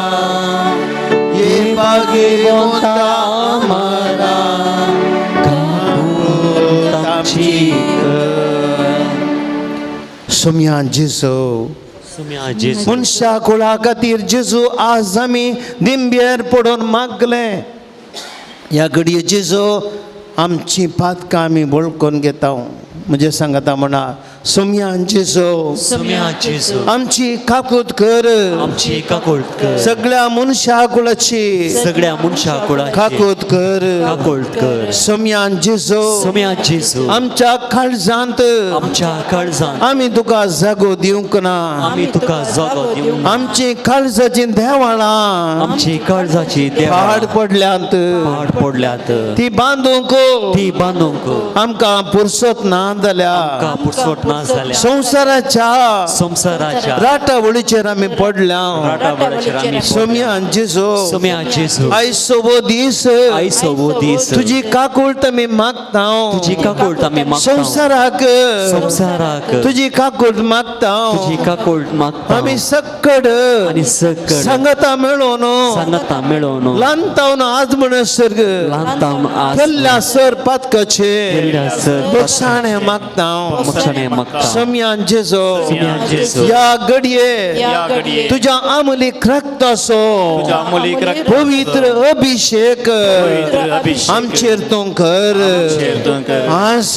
हे भाग्यवंता आमारा, काकूत आमची कर. सोम्या जेजू, सुम्या जेजू, मनशा कुळा खातीर जेजू आज आमी दिंब्येर पडून मागले. ह्या घडये जेजू आमची पातकां आमी वळखून घेता. म्हजे सांगता म्हणा, सोम्या जेजू, सुम्या जेजू, आमची काकूत कर, आमची काकूट कर, सगळ्या मनशा कुळाची सगळ्या मनशा कुळाची काकूत कर. काकूट कर. सोम्या जेजू, सुम्या जेजू, आमच्या काळजांत आमच्या काळजांत आमी तुका जागो दिवंक ना. आमी तुका जागो दिवंक, आमची काळजाची देवाळां आमची काळजाची देवाळां पाड पडल्यांत, पाड पडल्यात, ती बांदूंक ती बांदूंक आमकां पुरसत ना जाल्या, आमकां पुरसोट ना जाल्या, संवसाराच्या संवसाराच्या राटावळीचेर आमी पडल्या. राटावळीचेर आमी सोम्या जेजू, सुम्या जेजू, आयज सोबो दीस, आयज हो दीस, तुजी काकूळट आमी मागता, तुजी काकूट आमी मागता, संवसाराक संवसाराक तुजी काकूळट मागता, तुजी काकूट मागता, आमी सक्कड आनी सकड सांगता मेळोन, सांगता मेळोवन, ल्हान तावन आज म्हणसर ल्हान तावन आज केल्ल्या सर पातकाचे केल्ल्या सर बक्षाणे मागता. बक्षाणे मागता. सोम्यान जेजो, सुम्या जेजू, ह्या घडये ह्या घडये तुज्या आमलीक रक्ताचो तुज्या अमोलीक रक्ताचो पवित्र अभिषेक पवित्र अभिषेक आमचेर तूं कर. आमचेर तूं कर. आज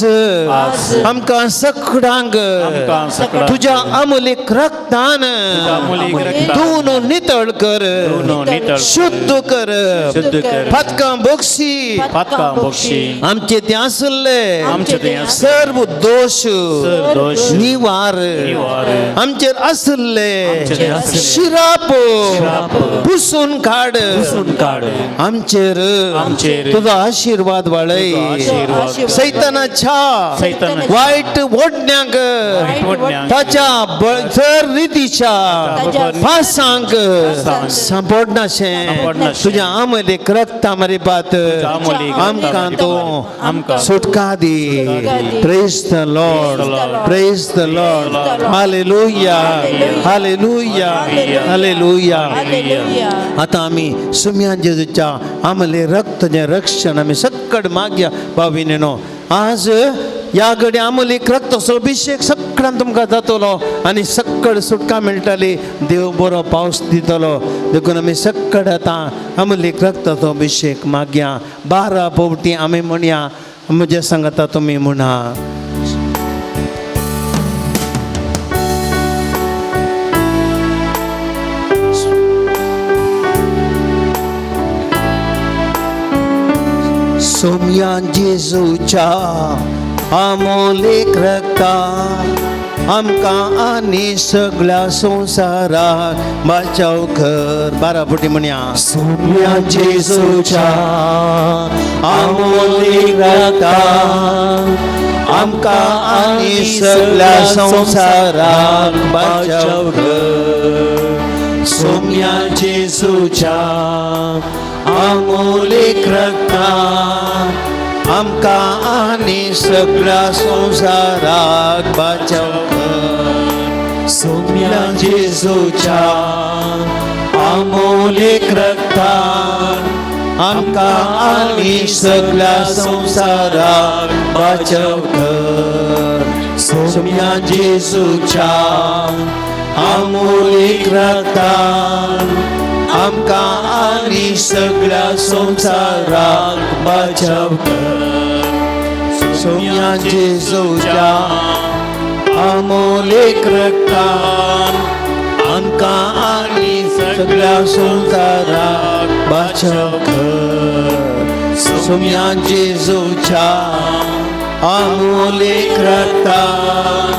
आज आमकां सगळ्यांक आमकां सगळ्यांक तुज्या अमोलीक रक्तान तुज्या अमोलीक रक्तान धुवन नितळ कर, धुवन नितळ शुद्ध कर, शुद्ध कर, पातकां बोक्षी, पातकां बोक्षी, आमचे ते आसले आमचे ते आसले सर्व दोश सर्व दोश निवार, निवार, आमचेर आसले आमचेर आसले शिराप शिराप पुसून काड, पुसून काड, आमचेर आमचेर तुजो आशिर्वाद वाळय, तुजो आशिर्वाद सैतानाच्या सैतानाच्या वायट ओडण्यांक, वायट ओडण्यांक, ताच्या बळसर रितीच्या ताच्या फासांक फासांक सांपडनाशें सांपडनाशें. तुज्या आमलेक रक्ता मरिपात आमोलीक रक्ता आमकां मरिपात तूं आमकां सुटका दी. दी. Praise the Lord, Praise praise the Lord, hallelujah, hallelujah, hallelujah. Hallelujah. आतां आमी सुम्या जेजूच्या आमले रक्त जें रक्षण आमी सक्कड मागया. भाविनेनो, आज ह्या घडये आमोलीक रक्ताचो अभिषेक सगळ्यान तुमकां जातलो आनी सक्कड सुटका मेळटली. देव बरो पावस दितलो. देखून आमी सक्कड आतां आमोलीक रक्ताचो अभिषेक मागया. 12 पावटी आमी म्हणया, म्हजे सांगता तुमी म्हणा. सोम्या जेजूच्या आमोलीक रक्ता आमकां आनी सगळ्या संवसाराक बाचाव कर. 12 फुटी म्हणया. सुम्या जेजूच्या अमोलीक रक्ता आमकां आनी सगळ्या संवसाराक बाचाव कर. सोम्या जेजूच्या अमोलीक रक्ता आमकां आनी सगळ्या संवसाराक बाचाव कर. सोम्या जेजूच्या अमोलीक रक्ता आमकां आनी सगळ्या संवसाराक बाचाव कर. सोम्या जेजूच्या अमोलीक रक्ता आमकां आनी सगळ्या संवसाराक बाचाव कर. सोम्या जेजूच्या अमोलीक रक्तान आमकां आनी सगळ्या संवसाराक बाचाव कर. सोम्या जेजूच्या अमोलीक रक्तान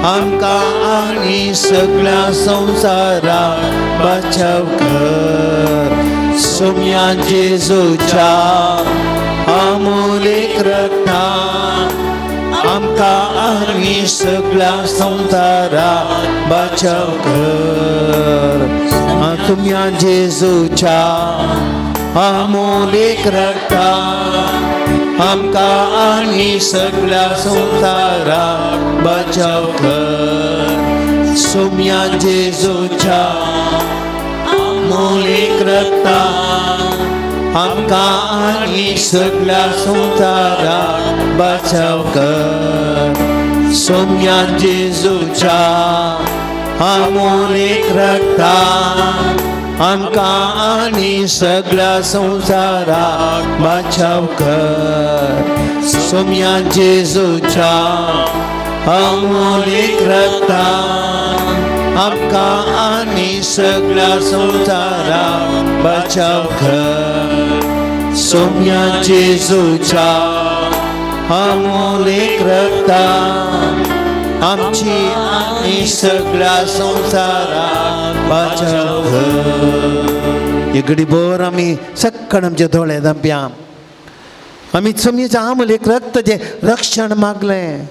आमकां आनी सगळ्या संवसाराक बाचाव कर. सोम्या जेजूच्या अमोलीक रक्तान आमकां आनी सगळ्या संवसाराक बचाव कर. सोम्या जेजूच्या अमोलीक रक्तान आमकां आनी सगळ्या संवसाराक बचाव कर. सोम्या जेजूच्या अमोलीक रक्तान आमकां आनी सगळ्या संवसाराक बचाव कर. सोम्या जेजूच्या अमोलीक रक्तान आमकां आनी सगळ्या संवसाराक बचाव कर. सोम्या जेजूच्या अमोलीक रक्तान आमकां आनी सगळ्या संवसाराक बचाव कर. सोम्या जेजूच्या अमोलीक रक्तान आमची आनी सगळ्या संवसाराक बचाव कर. हे घडीभर आमी सक्कड आमचे दोळे धांपया. आमी सोम्याच्या अमोलीक रक्ताचें रक्षण मागलें.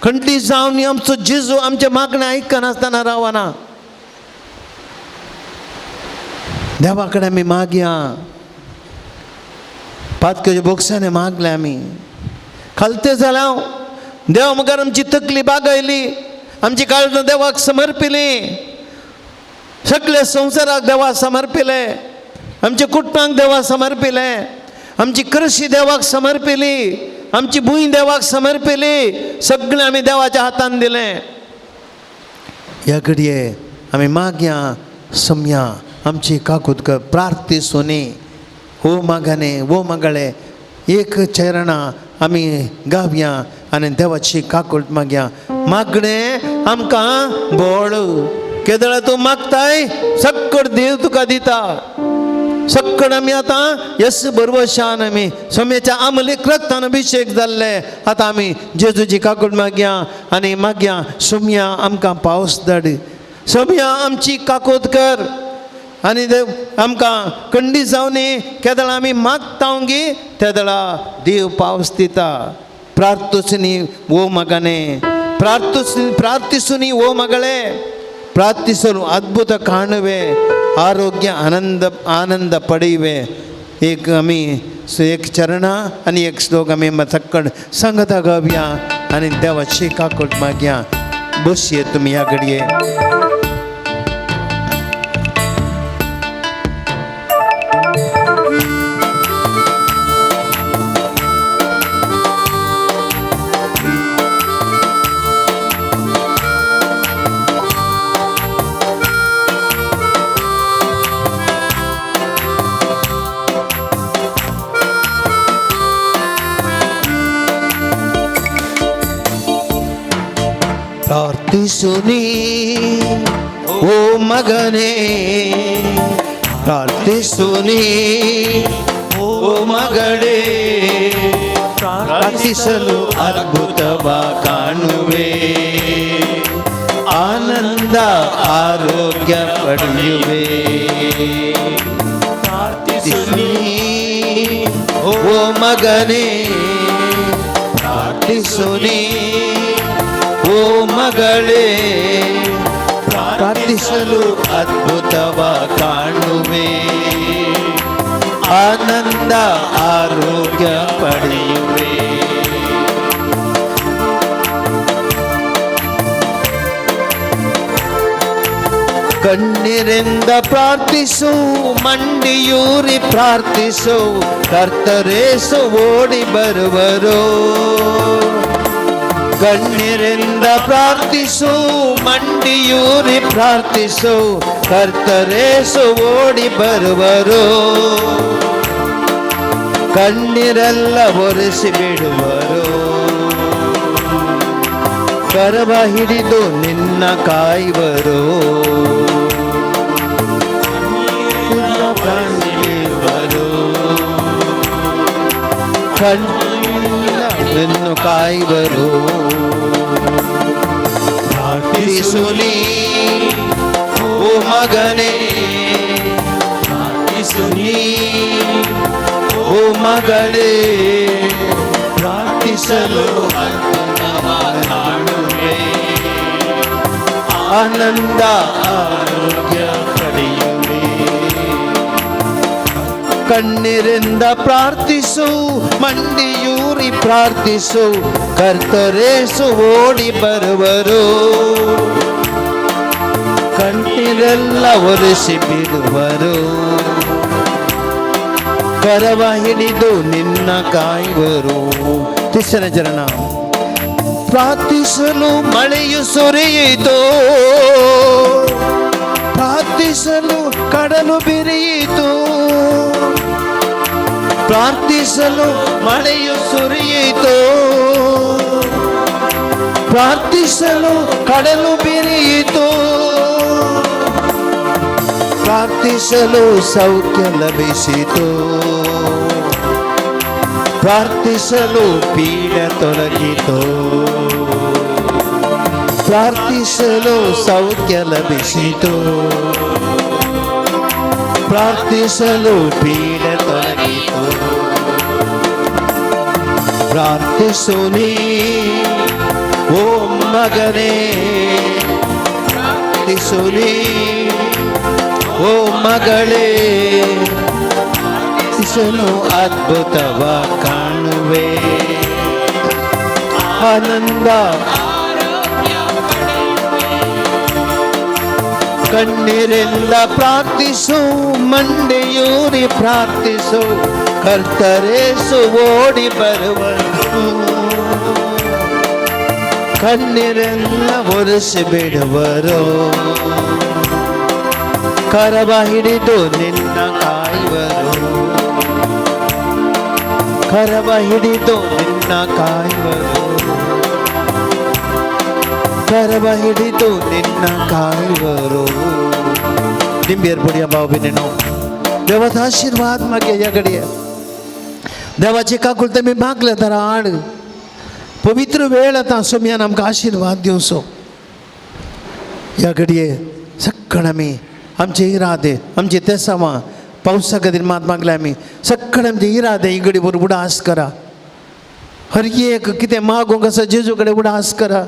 खंडली जावन आमचो जेजू आमचें मागणें आयकनासतना रावना. देवा कडेन आमी मागया. पातक्याच्या बोक्सांनी मागलें आमी. खालते जाल्यार देवा मुखार आमची तकली बागयली, आमची काळजां देवाक समर्पिली, सगळ्या संवसाराक देवाक समर्पिले, आमच्या कुटुंबाक देवाक समर्पिले, आमची कृशी देवाक समर्पिली, आमची भूंय देवाक समर्पिली, सगळें आमी देवाच्या हातान दिलें. ह्या घडये आमी मागया सम्या आमची काकूत कर प्रार्थी सोनी हो मागाने हो मागळे एक चरणां आमी गावया आनी देवाची काकूट मागया. मागणें आमकां बोळ केदळा तूं मागताय सक्कड देव तुका दिता. सक्कड आमी आतां येस बरवशान आमी सोम्याच्या आमलीक रक्तान अभिशेक जाल्ले. आतां आमी जेजूची काकूट मागया आनी मागया सोम्या आमकां पावस धाड, सोम्या आमची काकूत कर आनी देव आमकां कंडी जावनी केदळा आमी मागता गी तेदळा देव पावस दिता. प्रार्थुसनी ओ मगने, ಪ್ರಾರ್ಥಿಸುನಿ ಓ ಮಗಳೇ, ಪ್ರಾರ್ಥಿಸಲು ಅದ್ಭುತ ಕಾಣುವೆ, ಆರೋಗ್ಯ ಆನಂದ ಆನಂದ ಪಡೆಯುವೆ. एक आमी एक चरणा आनी एक श्लोक आमी सक्कड सांगता गावया आनी देवाची काकूट मागया. बसये तुमी ह्या घडये. ಪ್ರಾರ್ಥಿಸುನಿ ಓ ಮಗನೇ, ಪ್ರಾರ್ಥಿಸುನಿ ಓ ಮಗಳೇ, ಪ್ರಾರ್ಥಿಸಲು ಅದ್ಭುತವ ಕಾಣುವೆ, ಆನಂದ ಆರೋಗ್ಯ ಪಡೆಯುವೆ. ಪ್ರಾರ್ಥಿಸುನಿ ಓ ಮಗನೇ, ಪ್ರಾರ್ಥಿಸುನಿ ಓ ಮಗಳೇ, ಪ್ರಾರ್ಥಿಸಲು ಅದ್ಭುತವ ಕಾಣುವೆ, ಆನಂದ ಆರೋಗ್ಯ ಪಡೆಯುವೆ. ಕಣ್ಣೀರಿಂದ ಪ್ರಾರ್ಥಿಸು, ಮಂಡಿಯೂರಿ ಪ್ರಾರ್ಥಿಸು, ಕರ್ತರೇಸು ಓಡಿ ಬರುವರು. ಕಣ್ಣೀರಿಂದ ಪ್ರಾರ್ಥಿಸು, ಮಂಡಿಯೂರಿ ಪ್ರಾರ್ಥಿಸು, ಕರ್ತರೇಸು ಓಡಿ ಬರುವರು. ಕಣ್ಣೀರೆಲ್ಲ ಒರೆಸಿ ಬಿಡುವರು, ಕರವ ಹಿಡಿದು ನಿನ್ನ ಕಾಯುವರು. ಕಣ್ಣನ್ನು ಕಾಯುವರು. ಪ್ರಾರ್ಥಿಸುನಿ ಓ ಮಗನೇ, ಪ್ರಾರ್ಥಿಸುನಿ ಓ ಮಗಳೇ, ಪ್ರಾರ್ಥಿಸಲು ಅದ್ಭುತ ಆನಂದ ಆರೋಗ್ಯ ಪಡೆಯುವೆ. ಕಣ್ಣೀರಿಂದ ಪ್ರಾರ್ಥಿಸು, ಮಂಡಿಯೂರಿ ಪ್ರಾರ್ಥಿಸು, ಕರ್ತರೇಸು ಓಡಿ ಬರುವರು. ಕಣ್ಣೀರೆಲ್ಲ ಒರೆಸಿ ಬಿಡುವರು, ಕರವ ಹಿಡಿದು ನಿನ್ನ ಕಾಯುವರು. ತಿಸ್ಸನ ಚರಣ. ಪ್ರಾರ್ಥಿಸಲು ಮಳೆಯು ಸುರಿಯಿತು, ಪ್ರಾರ್ಥಿಸಲು ಕಡಲು ಬಿರಿಯಿತು, ಪ್ರಾರ್ಥಿಸಲು ಮಳೆಯು ಸುರಿಯಿತು, ಪ್ರಾರ್ಥಿಸಲು ಕಡಲು ಬಿರಿಯಿತು, ಪ್ರಾರ್ಥಿಸಲು ಸೌಖ್ಯ ಲಭಿಸಿತು, ಪ್ರಾರ್ಥಿಸಲು ಪೀಡ ತೊಲಗಿತು, ಪ್ರಾರ್ಥಿಸಲು ಸೌಖ್ಯ ಲಭಿಸಿತು, ಪ್ರಾರ್ಥಿಸಲು ಪೀಡ ತೊಲಗಿತು. ಪ್ರಾರ್ಥಿಸು ನೀ ಓ ಮಗನೇ, ಪ್ರಾರ್ಥಿಸು ನೀ ಓ ಮಗಳೇ, ಪ್ರಾರ್ಥಿಸಲು ಅದ್ಭುತವ ಕಾಣುವೆ. ಆನಂದ ಕಣ್ಣೀರಿಂದ ಪ್ರಾರ್ಥಿಸು, ಮಂಡಿಯೂರಿ ಪ್ರಾರ್ಥಿಸು, ಕರ್ತರೇಸು ಓಡಿ ಬರುವರು, ಕಣ್ಣೀರೆಲ್ಲ ಒರೆಸಿ ಬಿಡುವರು, ಕರವ ಹಿಡಿದು ನಿನ್ನ ಕಾಯುವರು, ಕರವ ಹಿಡಿದು ನಿನ್ನ ಕಾಯುವರು, ಕರವ ಹಿಡಿದು ನಿನ್ನ ಕಾಯುವರು. ನಿಂಬೇರ್ बुढिया भाव भयणीनो, देवाचा आशीर्वाद मागे ह्या घडये. देवाची काकुळते मी मागले तर आड पवित्र वेळ आतां सोमयान आमकां आशीर्वाद दिवचो. ह्या घडये सगळे आमी आमचे इरादे, आमचे तेसांवां पावसा खातीर मात मागले आमी, सगळे आमचे इरादे ही घडी बरोबर उडास करा. हर एक कितें मागूंक आसा जेजू कडेन उडास करा.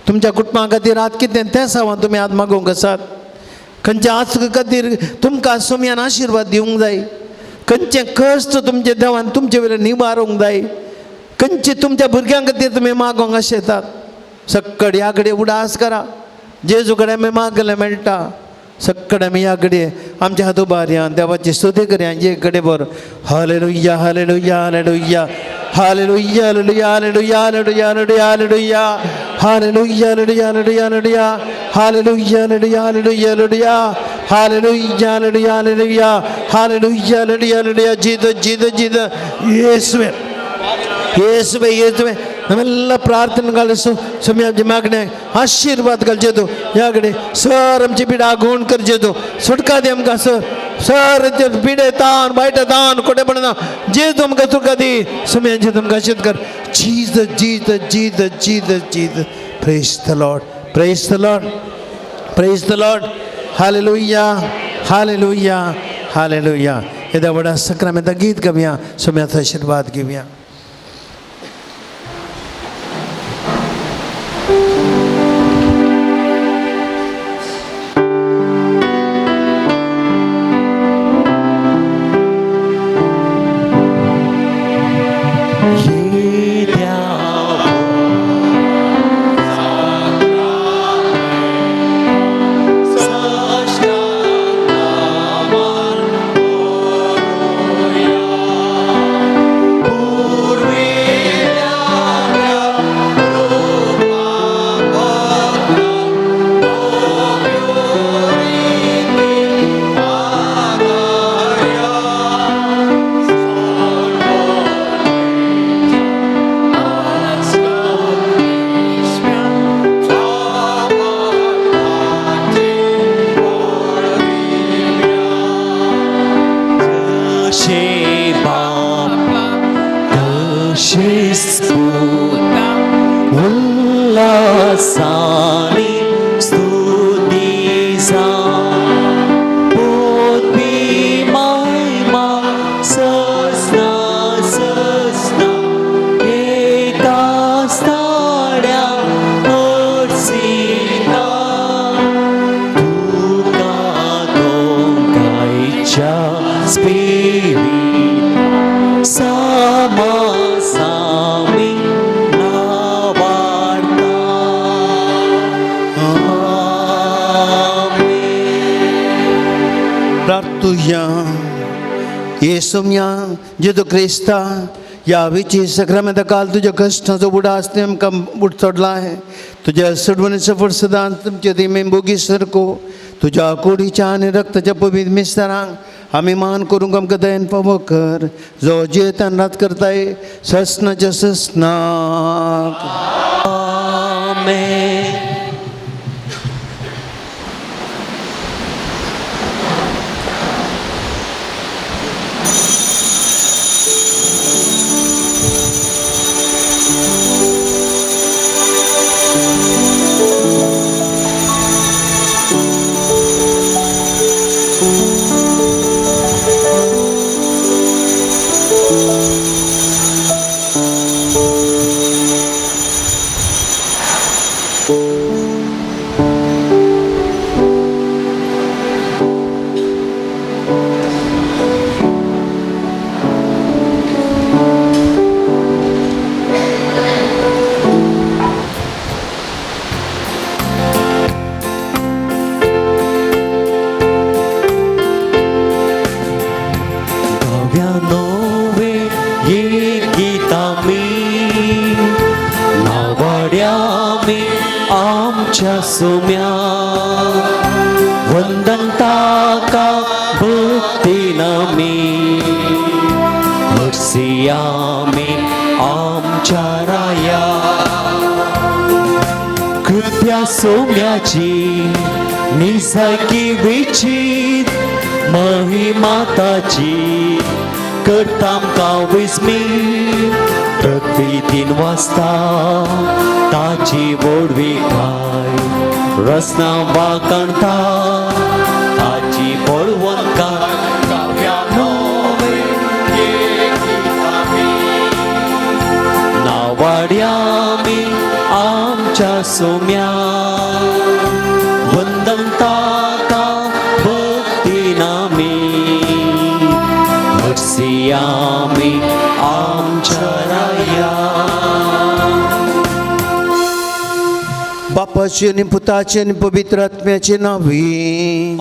तुमच्या कुटुंबा खातीर आज कितें तेसांवां तुमी आज मागूंक आसात, खंयच्या आज खातीर तुमकां सोमयान आशिर्वाद दिवंक जाय, खंयचें कश्ट तुमचे देवान तुमचे वयल्यान निवारूंक जाय, खंयचे तुमच्या भुरग्यां खातीर तुमी मागोंक आशेतात, सगळे ह्या कडेन उडास करा. जेजू कडेन आमी मागले मेळटा. सगळे आमी ह्या कडेन आमच्या हात उबारया, देवाची स्तुती करया. एक कडे बरो hallelujah hallelujah hallelujah hallelujah hallelujah hallelujah hallelujah hallelujah hallelujah hallelujah hallelujah hallelujah hallelujah hallelujah hallelujah hallelujah hallelujah hallelujah hallelujah. Jesus Jesus Jesus, ಯೇಸುವೆ ಯೇಸುವೆ ಯೇಸುವೆ. ನಮ್ಮೆಲ್ಲ ಪ್ರಾರ್ಥನೆಗಳು स्वामी आमची मागणे आशीर्वाद घालचे ह्या कडेन. सर आमची पिडा गुण करचे तूं, सुटका दी आमकां सर. सर पिडे तान वायट तान खोटेपण जेजू आमकां सुटका दी. स्वामी आमचे तुमकां आशीर्वाद कर. Jesus Jesus Jesus Jesus Jesus. Praise the Lord, praise the Lord, praise the Lord. Hallelujah hallelujah hallelujah. येद्या व्हडा सक्रामेंता गीत गावया, स्वाम्याचो आशीर्वाद घेवया. उल्लासाने स्तुतीचा पोती महिमा ससना ससना एका स्थाड्या अर्चिता. तुज्या येसुम्या जेजू क्रिस्ता ह्या विची सक्रामेंता काल तुज्या कश्टाचो उडास तुवें आमकां चडला आहे. तुज्या सडवणीचो फुरसदान तुमचे दिमे बोगी सरको तुज्या कुडीच्या आनी रक्ताच्या पवित्र मिस्तरांक आमी मान करूंक आमकां दयन पावो कर, जो जियेतान रात करताय ससनाच्या ससनाक. आमेन. सोम्या वंदन ताका भक्तीन आमी हरसियामी आमच्या राया. कृत्या सोम्याची निजायकी विचीत महिमा ताची करता आमकां विस्मीत. पृथ्वी तीन वाजता ताची व्हडविकाय रसना वाकणता ताची बळवंतकाय. नावाड्यामी आमच्या सोम्या वंदन ताका भक्तीन आमी हरसियामी आमच्या राया. बापाचे आनी पुताचे आनी पवित्र आत्म्याचे नांवी.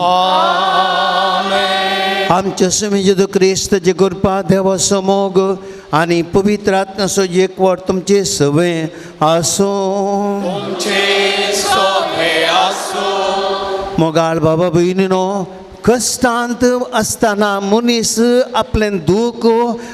आमच्या स्वामी जेजू क्रिस्ताचे कृपा, देवाचो मोग आनी पवित्र आत्म्याचो एकवट तुमचे सवे आसूं. मोगाळ बाबा भयणीनो, कश्टांत आसतना मनीस आपलें दूख,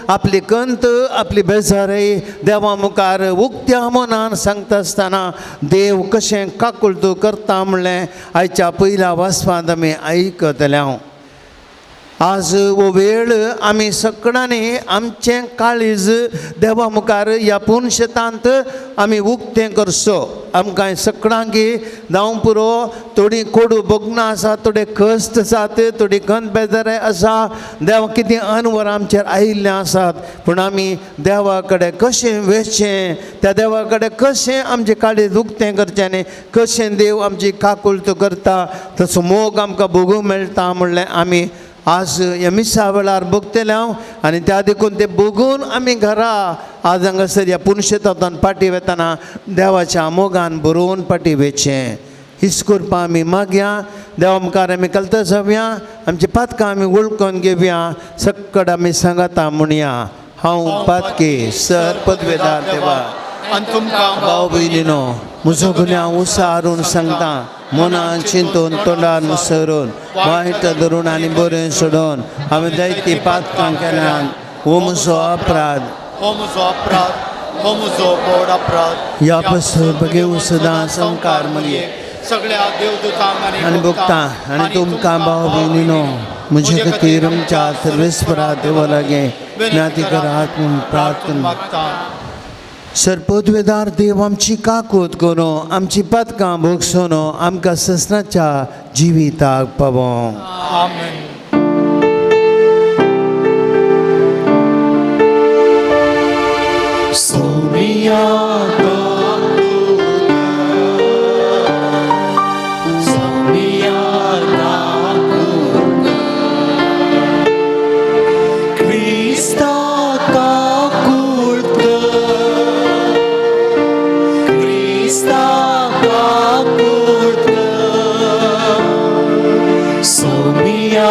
आपली कंत, आपली बेजारय देवा मुखार उक्त्या मनान सांगता आसतना देव कशें काकुळटो करता म्हणलें आयच्या पयल्या वाचपांत आमी आयकतले. हांव आज हो वेळ आमी सगळ्यांनी आमचें काळीज देवा मुखार ह्या पुनशेतांत आमी उक्तें करचो. आमकां सगळ्यांक जावं पुरो, थोडी कोडू भोगणां आसा, थोडे कश्ट आसात, थोडी खंत बेजाराय आसा, देवा कितें अनवर आमचेर आयिल्लें आसात, पूण आमी देवा कडेन कशें वेचें, त्या देवा कडेन कशें आमचें काळीज उक्तें करचें आनी कशें देव आमची काकुळट करता तसो मोग आमकां भोगूंक मेळटा म्हणलें आमी आज ह्या मिसा वेळार भोगतले हांव. आनी त्या देखून ते भोगून आमी घरा आज हांगासर ह्या पुनशेतांतल्यान पाटी वेतना देवाच्या मोगान बरोवन पाटी वेचें. हीच करपा आमी मागया, देवा मुखार आमी कलता जावया, आमची पातकां आमी वळखून घेवया, सक्कड आमी सांगाता म्हणया. हांव पातकी सर पदवेदार देवा भाव भयणीनो म्हजो गुन्यांव उसारून सांगता, मनान चिंतून तोंडान मुसरून वायट धरून आनी बरें सोडून हांवें जायतीं पातकां केल्यान. हो म्हजो अपराध, हो म्हजो अपराध, हो म्हजो व्हड अपराध. ह्या पासून बगेव सदां संकार मगे सगळ्या देवदूतांक आनी भोगता आनी तुमकां भाव भयणीनो म्हजे खातीर आमच्या सर्वेस्परा देवा लागीं ज्ञाती करात म्हूण प्रार्थना मागता. सरपदवेदार देव आमची काकूत करूं, आमची पातकां भोगसून आमकां ससनाच्या जिविताक पावों. आमेन. सोमिया सोमिया क्रिस्ता काकुळट, क्रिस्ता काकुळट, सोमिया.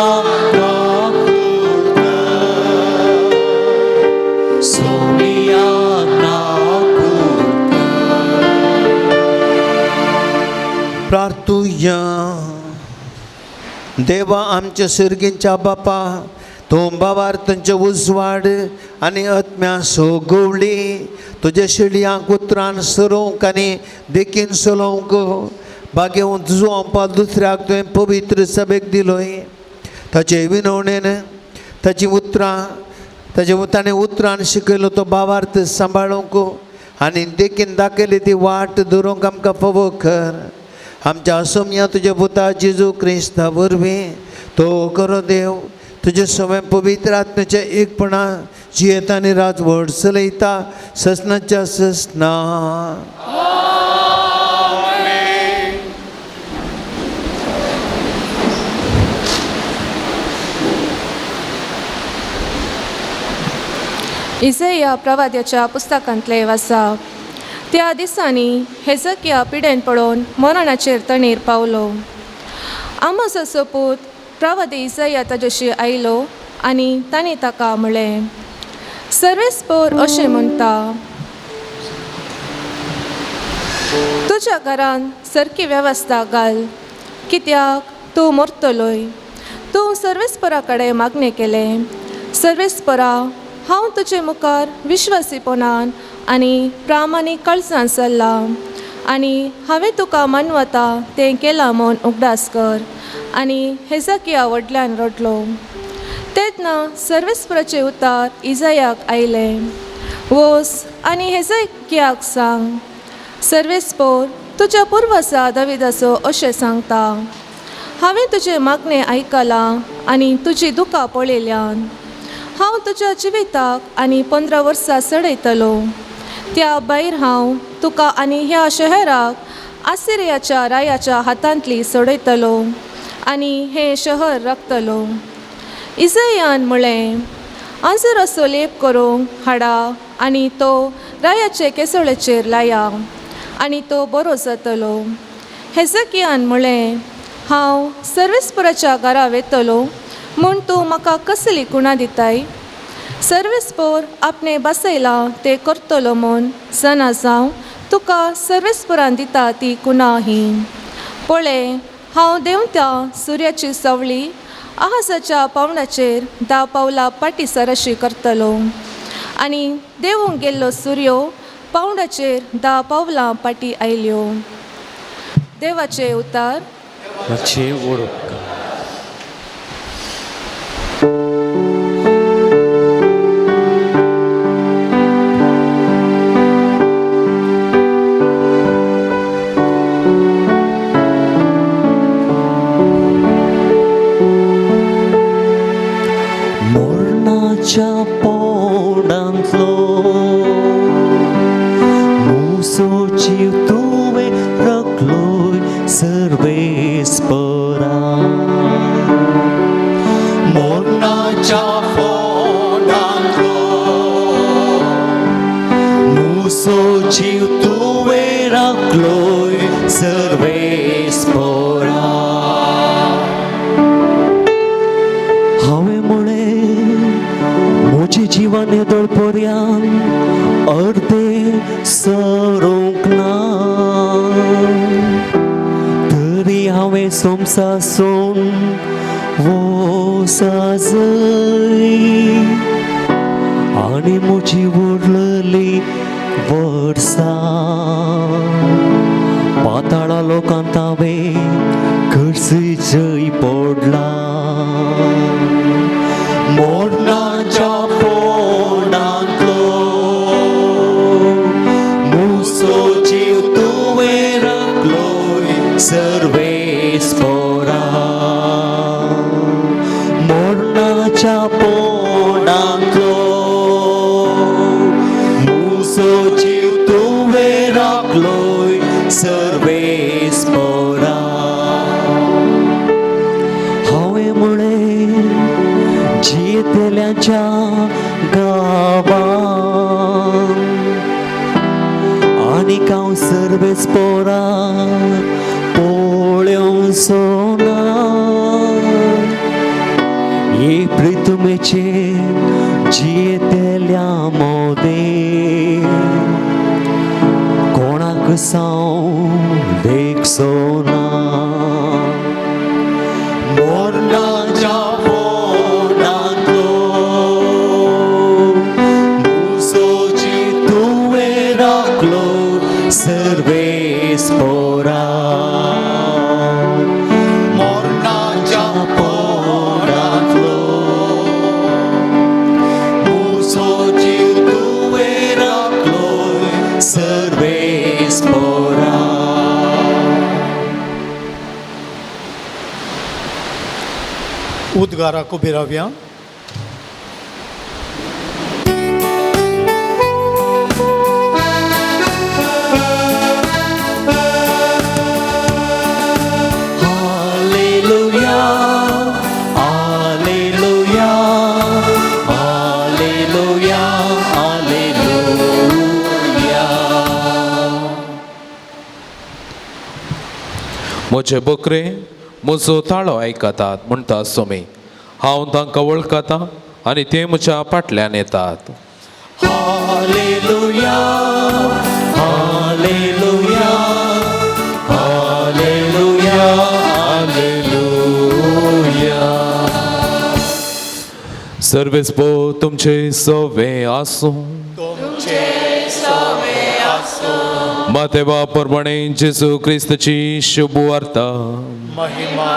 देवा आमच्या सुर्गींच्या बापा, तूं बाबार तुमचे उजवाड आनी आत्म्या सो गवळी तुज्या शिडयांक उतरान सरोवंक आनी देखीन चलोवंक बागेवन तुजो आमपाल दुसऱ्याक तुवें पवित्र सभेक दिलोय. ताचे विनवणेन ताची उतरां ताचे ताणें उतरान शिकयलो तो बाबार्थ सांबाळूंक आनी देखीन दाखयली ती वाट धरूंक आमकां फावो कर. आमच्या असोम्या तुज्या पुता जेजू क्रिस्ता वरवीं तो करो देव तुजे सगळें पवित्र आत्म्याच्या एकपणा जियेता आनी राजवट चलयता ससनाच्या ससना. इजया प्रवाद्याच्या पुस्तकांतले वासा. त्या दिसांनी हेजकिया पिडेन पडोवन मरणाचेर तणीर पावलो. आमोसाचो पूत प्रवादी इजया ताजेशी आयलो आनी ताणें ताका म्हळें, सर्वेस्पोर अशें म्हणटा, तुज्या घरान सारकी वेवस्था घाल, कित्याक तूं मरतलोय. तूं सर्वेस्परा कडेन मागणें केलें, सर्वेस्परा हांव तुजे मुखार विश्वासीपणान आनी प्रामाणीक कळसान चल्लां आनी हांवें तुका मानवता तें केलां म्हूण उगडास कर. आनी हेजकिया व्हडल्यान रडलो. तेन्ना सर्वेस्पराचें उतार इजयाक आयलें, वोस आनी हेजकियाक सांग, सर्वेस्पोर तुज्या पुर्वसा दाविदाचो अशें सांगता, हांवें तुजें मागणें आयकलां आनी तुजी दुकां पळयल्यान. हांव तुज्या जिविताक आनी 15 वर्सां चडयतलो. त्या भायर हांव तुका आनी ह्या शहराक आसिरियाच्या रायाच्या हातांतली सोडयतलो आनी हें शहर राखतलो. इजयान म्हळें, आंजराचो लेप करूंक हाडा आनी तो रायाचे केसोळेचेर लाया आनी तो बरो जातलो. हेजकियान म्हळें, हांव सर्वेस्पराच्या घरा वेतलो म्हूण तूं म्हाका कसली कुणां दिताय? सर्वेस्पोर आपणें बसयलां तें करतलो म्हूण जाणा जावं तुका सर्वेस्पोरान दिता ती कुणां ही. पळय, हांव देंवता सुर्याची सावळी आहाजाच्या पावणाचेर 10 पावलां पाटी सरशी करतलो आनी देंवूंक गेल्लो सुर्यो पावंडाचेर 10 पावलां पाटी आयल्यो. देवाचे उतार. मोरणाच्या पोंडांतलो मुसो जीव तुवें राखलोय सर्वेस्परा. मोरणाच्या फोंडांतलो मुसो जीव तुवें राखलोय सर्वेस्परा. हांवें म्हळें म्हजें जिवन येदोळ पर्यान अर्दें सरोवंक ना, तरी हांवें सोमसासून वो साजय आनी म्हजी उरलेली वर्सां पाताळा लोकांत हांवें खर्च जय पडला. मोरणाच्या फोंडांतलो मुसो जीव तुवें राखलोय सर्वेस्परा. मोरणाच्या पोंडांतलो मुसो जीव तुवें राखलोय सर्वेस्परा. हांवें म्हळें जियेतल्यांच्या गांवान आनीक हांव सर्वेस्पोरा पळोवचो ना. हे प्रितुमेचेर जियेतल्या मोदें कोणाक साव देखचो ना. मोरणाच्या उद्गाराक उबी रावया. Hallelujah, hallelujah, hallelujah, hallelujah. म्हजे बकरे म्हजो ताळो आयकतात म्हणटा स्वामी, हांव तांकां वळखता आनी ते म्हज्या फाटल्यान येतात. Hallelujah, hallelujah, hallelujah, hallelujah. सर्वेस पो तुमचे सवे आसूं. मातेवा परमाणे जेजू क्रिस्तची शुभ वार्ता. महिमा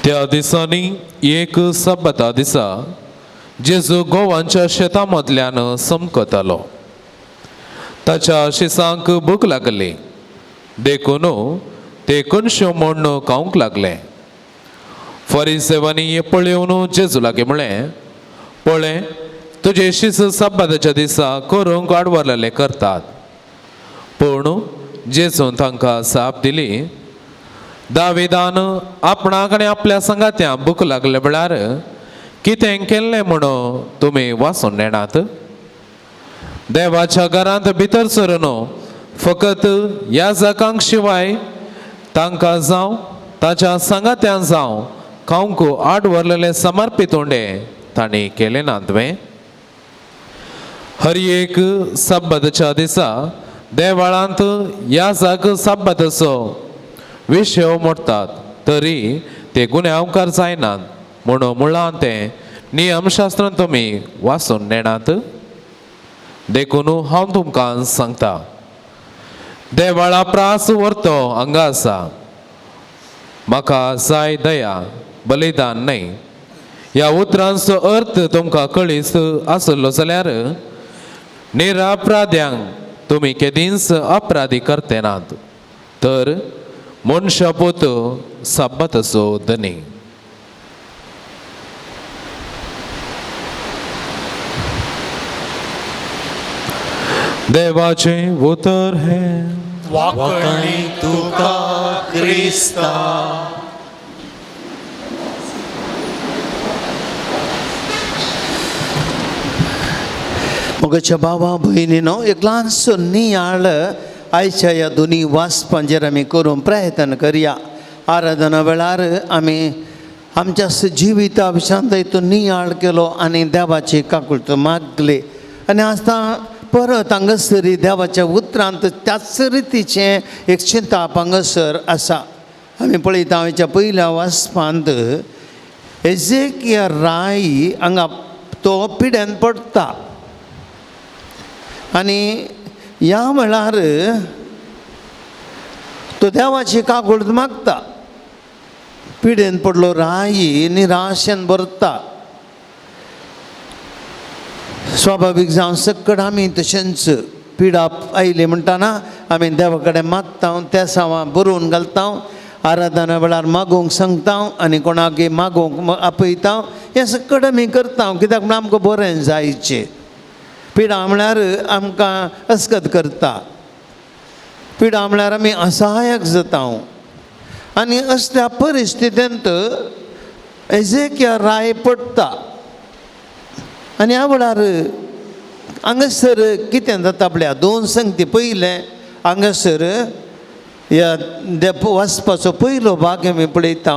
त्या दिसांनी एक सब्बता दिसा जेजू गोवांच्या शेता मदल्यान समकतालो. ताच्या शिसांक भूक लागली, देखून ते कणश्यो म्हण्ण खावंक लागले. फरिसेवांनी हें पळोवन जेजू लागीं म्हळें, पळय तुजे शिस सब्बाताच्या दिसा करूंक आडवरलेले करतात. पूण जेजून तांकां जाप दिली, दाविदान आपणाक आनी आपल्या संगात्यां भूक लागले म्हळ्यार कितें केल्लें म्हणून तुमी वाचून नेणात? देवाच्या घरांत भितर सरून फकत ह्या जाकांक शिवाय तांकां जावं ताच्या सांगात्यां जावं खावंक आड व्हरलेले समर्पीत उंडे तांणी केले ना तुवें? हर एक सब्बतच्या दिसा देवाळांत ह्या जाग सब्बताचो विशय मोडटात, तरी ते गुन्यांवकार जायनात म्हणून मुळांत तें नियमशास्त्रान तुमी वाचून नेणात. देखून हांव तुमकां सांगता, देवाळा प्रास व्हरतो हांगा आसा. म्हाका जाय दया, बलिदान न्हय. ह्या उतरांचो अर्थ तुमकां कळीस आसलो जाल्यार निरापराध्यांक तुमी केदींच अपराधी करते नात, तर मनशा पूत सब्बताचो धनी. देवाचें उतर हें. वाकणी तुका क्रिस्ता. मोगाच्या भावा भयणीनो, एक ल्हानसो नियाळ आयच्या ह्या दोनी वाचपांचेर आमी करूंक प्रयत्न करया. आराधना वेळार आमी आमच्या जिविता विशांत हितून नियाळ केलो आनी देवाची काकुळट मागली. आनी आतां परत हांगासर देवाच्या उतरांत त्याच रितीचें एक चिंताप हांगासर आसा. आमी पळयता आयच्या पयल्या वाचपांत एजेकिया राय हांगा तो पिड्यान पडटा आनी ह्या वेळार तो देवाची काकुळट मागता. पिडेन पडलो राय निराशेन भरता. स्वाभावीक जावं सकट आमी तशेंच पिडा आयली म्हणटाना आमी देवा कडेन मागता, त्या सावां बरोवन घालता, आराधना वेळार मागूंक सांगता आनी कोणाक मागूंक आपयता. हें सकट आमी करता कित्याक म्हळ्यार आमकां बरें जायचें. पिडा म्हळ्यार आमकां अस्कत करता, पिडा म्हळ्यार आमी असहायक जाता. आनी असल्या परिस्थितींत एजेकिया राय पडटा. आनी ह्या वेळार हांगासर कितें जाता पळया, दोन संगती. पयलें हांगासर ह्या वाचपाचो पयलो भाग आमी पळयता.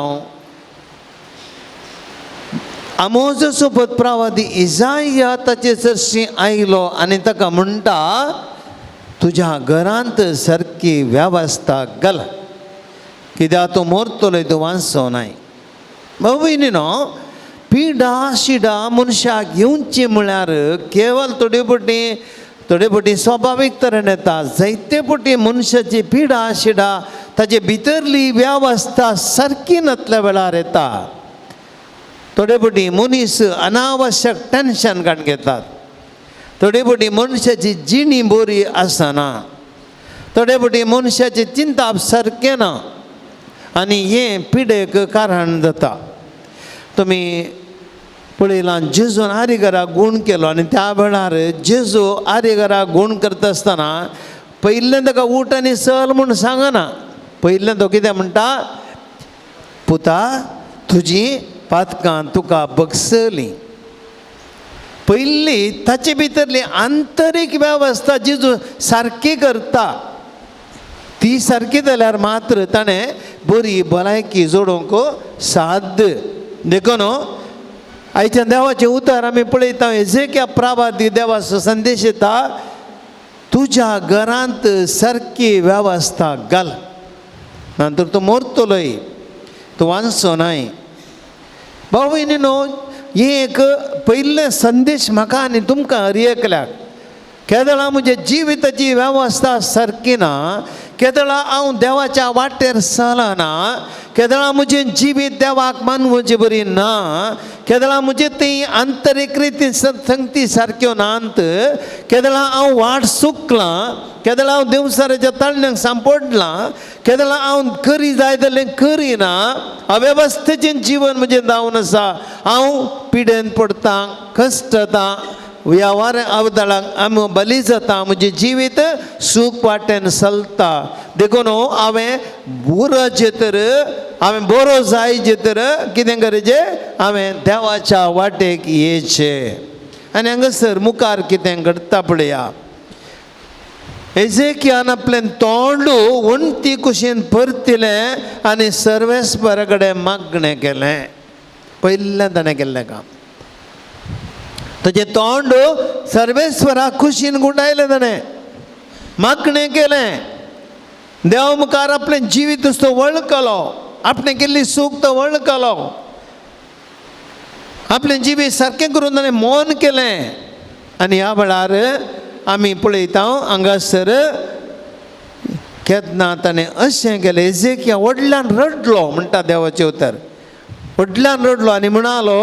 आमोजा सोबत प्रवादी इजाया ताचे सरशी आयलो आनी ताका म्हणटा, तुज्या घरांत सारकी वेवस्था घाल, कित्याक तूं मरतलो तूं वांचो नाय. भयणी न्हू, पिडा शिडा मनशाक येवची म्हळ्यार केवल थोडे फावटी स्वाभावीक तरेन येता. जायते फावटी मनशाची पिडा शिडा ताजे भितरली वेवस्था सारकी नातल्या वेळार येता. थोडे फावटी मनीस अनावश्यक टेन्शन काडून घेतात. थोडे फावटी मनशाची जिणी बरी आसना. थोडे फावटी मनशाचें चिंताप सारकें ना. आनी हें पिडेक कारण जाता. तुमी पळयलां जेजून आरिगराक गूण केलो आनी त्या वेळार जेजू आरिगराक गूण करता आसतना पयलें ताका उठ आनी चल म्हूण सांगना. पयलें तो कितें म्हणटा, पुता तुजी पातकां तुका बगसली. पयली ताचे भितरली आंतरीक वेवस्था जेजू सारकी करता, ती सारकी जाल्यार मात्र ताणें बरी भलायकी जोडूंक साध्य. देखून आयच्या देवाचें उतर आमी पळयता, एजेकिया प्रावादी देवाचो संदेश येता, तुज्या घरांत सारकी वेवस्था घाल, नंतर तूं मरतलोय, तूं वांचचो नाय. भाव भयणीनो, हें एक पयलें संदेश म्हाका आनी तुमकां हर एकल्याक. केदळा म्हज्या जिविताची वेवस्था सारकी ना, केदळा हांव देवाच्या वाटेर चलना, केदळा म्हजें जिवीत देवाक मानवचे बरी ना, केदळा म्हजें ती आंतरीक रितीन संगती सारक्यो नात, केदळा हांव वाट चुकलां, केदळा हांव देवसाराच्या ताळण्यांक सांपडलां, केदळा हांव करी जाय जाल्यार करिना, अवेवस्थेचें जिवन म्हजें जावन आसा, हांव पिडेन पडटा, कश्टता, वेव्हार अवदळाक आमी बली जाता, म्हजें जिवीत सूख वाटेन चलता. देखून हांवें उरचें तर, हांवें बरो जायचें तर कितें करचें, हांवें देवाच्या वाटेक येचें. आनी हांगासर मुखार कितें घडटा पळया, एजेकियान आपलें तोंड वण्टी कुशीन परतिलें आनी सर्वेस्परा कडेन मागणें केलें. पयलें ताणें केल्लें काम, ताजें तोंड सर्वेस्वरा खुशीन गुंडायलें, ताणें मागणें केलें, देवा मुखार आपलें जिवीत तो वळखलो, आपणें केल्ली सूख तो वळखलो, आपलें जिवीत सारकें करून ताणें मौन केलें. आनी ह्या वेळार आमी पळयता हांगासर केन्ना ताणें अशें केलें, एजेकिया व्हडल्यान रडलो म्हणटा देवाचें उतर, व्हडल्यान रडलो आनी म्हणालो,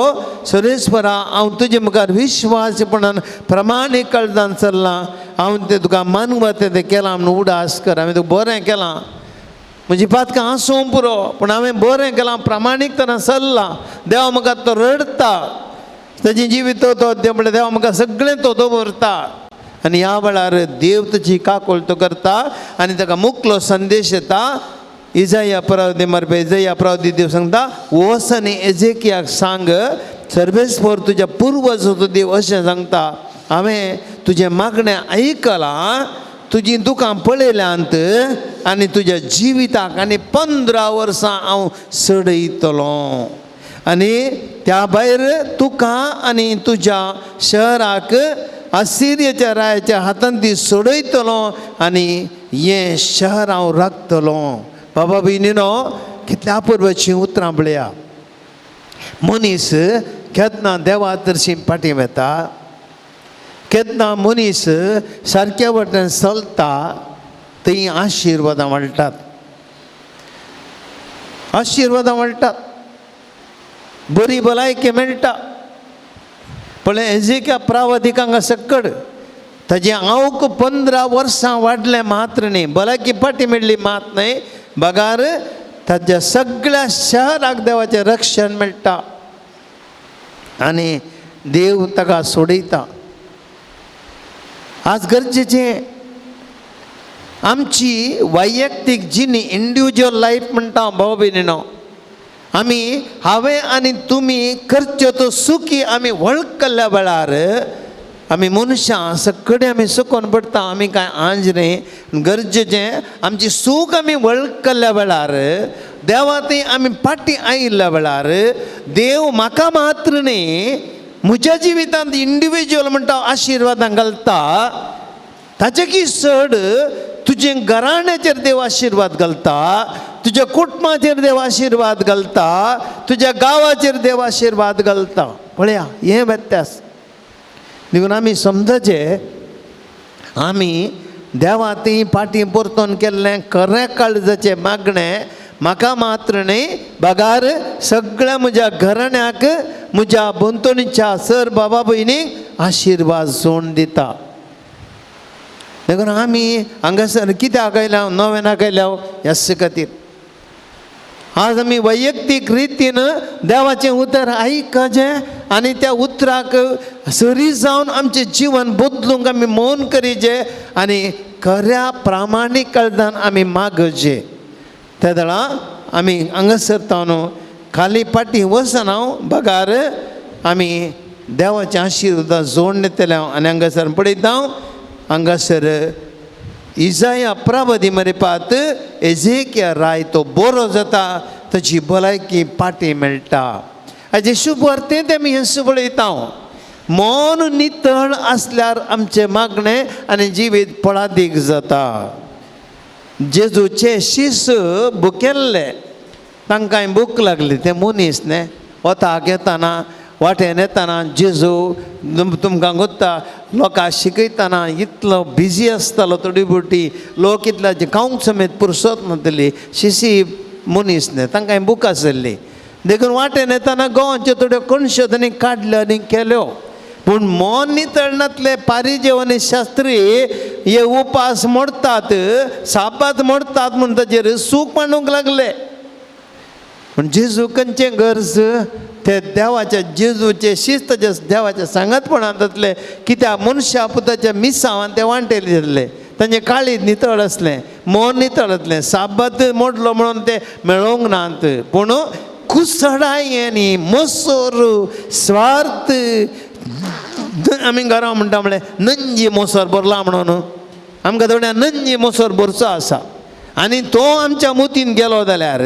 सर्वेस्परा हांव तुजे मुखार विश्वासपणान प्रमाणीक कळदान चल्लां, हांव तें तुका मानवता तें केलां म्हूण उडास कर, हांवें तुका बरें केलां, म्हजी पातकां आसूं पुरो, पूण हांवें बरें केलां, प्रामाणीकतान चल्लां. देवा मुखार तो रडटा, ताजें जिवीत तो म्हणल्यार देवा मुखार सगळें तो दवरता. आनी ह्या वेळार देव ताची काकुळट करता आनी ताका मुकलो संदेश येता. इजाया प्रवादी मारपी इजाया प्रवादी देव सांगता, वच आनी एजेकियाक सांग, सर्वेस्पर तुज्या पुर्वज देव अशें सांगता, हांवें तुजें मागणें आयकलां, तुजीं दुकां पळयल्यांत आनी तुज्या जिविताक आनी 15 वर्सां हांव चडयतलो, आनी त्या भायर तुका आनी तुज्या शहराक असिरियाच्या रायाच्या हातान ती सोडयतलो आनी हें शहर हांव राखतलो. बाबा भयणीनो, कितल्या पुर्वाचीं उतरां पळया. मनीस केन्ना देवा तर्शी फाटीं वता, केन्ना मनीस सारक्या वाटेन चलता, थंय आशिर्वादां वाडटात, आशिर्वादां वाडटात, बरी भलायकी मेळटा. पळय एजेकिया प्रावादीक हांगा सक्कड ताजें आवक 15 वर्सां वाडलें मात्र न्ही, भलायकी फाटी मेळ्ळी मात न्हय, बगार ताज्या सगळ्या शहराक देवाचें रक्षण मेळटा आनी देव ताका सोडयता. आज गरजेचें आमची वैयक्तीक जिणी, इंडिविज्युअल लायफ म्हणटा भाव भयणीनो, आमी हांवें आनी तुमी करच्यो तो सुखी आमी वळखल्ल्या वेळार आमी मनशां सगळे आमी सुकोन पडटा, आमी कांय आंज न्ही. गरजेचें आमची सूख आमी वळखल्ल्या वेळार, देवा थंय आमी फाटीं आयिल्ल्या वेळार, देव म्हाका मात्र न्ही म्हज्या जिवितांत इंडिविज्युअल म्हणटा आशिर्वादां घालता, ताचे की चड तुजे घराण्याचेर देव आशिर्वाद घालता, तुज्या कुटुंबाचेर देव आशिर्वाद घालता, तुज्या गांवाचेर देव आशिर्वाद घालता. पळया हें व्यत्यास. देखून आमी समजचें, आमी देवा ती फाटीं परतून केल्लें खरें काळजाचें मागणें म्हाका मात्र न्ही, बगार सगळ्या म्हज्या घराण्याक, म्हज्या भोंवतणीच्या सर बाबा भयणीक आशिर्वाद जोड दिता. देखून आमी हांगासर कित्याक आयल्या, नव्यान आयल्या ह्याच खातीर. आज आमी वैयक्तीक रितीन देवाचें उतर आयकचें आनी त्या उतराक सरी जावन आमचें जिवन बदलूंक आमी मौन करीचें आनी खऱ्या प्रामाणीक कळदान आमी मागचें. त्या वेळा आमी हांगासर न्हू खाली पाटी वचना बगार आमी देवाचे आशिर्वाद जोडून येतले. आनी हांगासर पळयता हांगासर इजाया प्रबदी मरेपात एजेकिया राय तो बरो जाता, ताची भलायकी पाटी मेळटा. हाजे शुभ वार्तें तें आमी हें पळयता. मन नितळ आसल्यार आमचें मागणें आनी जिवीत फळादीक जाता. जेजूचे शीस भुकेल्ले, तांकांय भूक लागली. ते मनीस न्ही वताक येताना वाटेन येताना जेजू तुमकां गोत्ता लोकांक शिकयतना इतलो बिजी आसतालो, थोडी बोटी लोक इतल्या खावंक समेत पुरसत नासली. शिशी मनीस न्ही, तांकां भूक आसली. देखून वाटेन येताना गोवाच्यो थोड्यो कणश्यो तांणी काडल्यो आनी केल्यो. पूण मन नितळ नासले पारिजेव आनी शास्त्री हे उपास मोडतात, सापात मोडतात म्हूण ताचेर सूख मांडूंक लागले. पूण जेजू खंयचें गरज ते देवाच्या जेजूचे शिस्त देवाच्या सांगातपणांत जातले. कित्याक मनशा पुताच्या मिसांवान ते वांटेले जातले. तांचें काळीज नितळ आसलें, मन नितळ आसलें. साबात मोडलो म्हणून ते मेळोवंक नात. पूण कुसडाय आनी मसोर स्वार्थ आमी घरा म्हणटा म्हळें नंजी मोसर भरला म्हणून आमकां थोड्या नंजी मोसर भरचो आसा आनी तो आमच्या मुतीन गेलो जाल्यार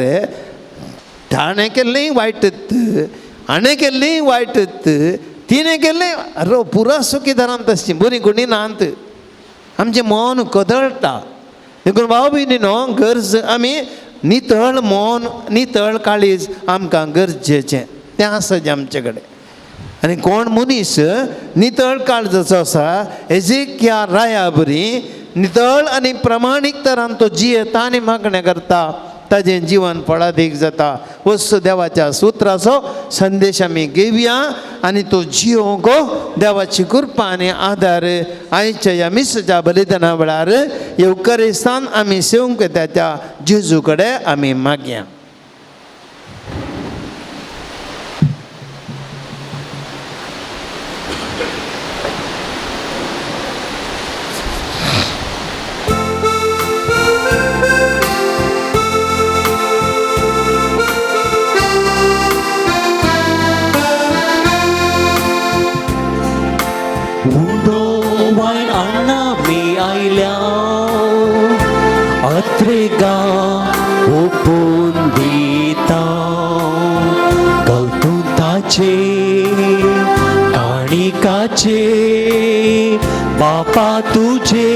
ताणें केल्लें वायट, हाणें केल्लें वायट, तिणें केल्लें अरे पुरा सुखीदारांत तशी बरी गुणी नात. आमचें मन कदळटा. देखून भाव भयणी न्हू गरज आमी नितळ मन नितळ काळीज आमकां गरजेचें तें आसा जें आमचे कडेन. आनी कोण मनीस नितळ काळजाचो आसा एजेकिया राया बरी नितळ आनी प्रमाणीक तरान तो जियेता आनी मागणें करता, ताजें जिवन फळादीक जाता. वस्तू देवाच्या सुत्राचो संदेश आमी घेवया आनी तो जियोंक देवाची कृपा आनी आदार आयच्या ह्या मिसाच्या बलिदाना वेळार येवकरिस्तान आमी सेवंक त्या जेजू कडेन आमी मागया. अत्रेगा ओपून दिता गलतुताचे काणिकाचे बापा तुझे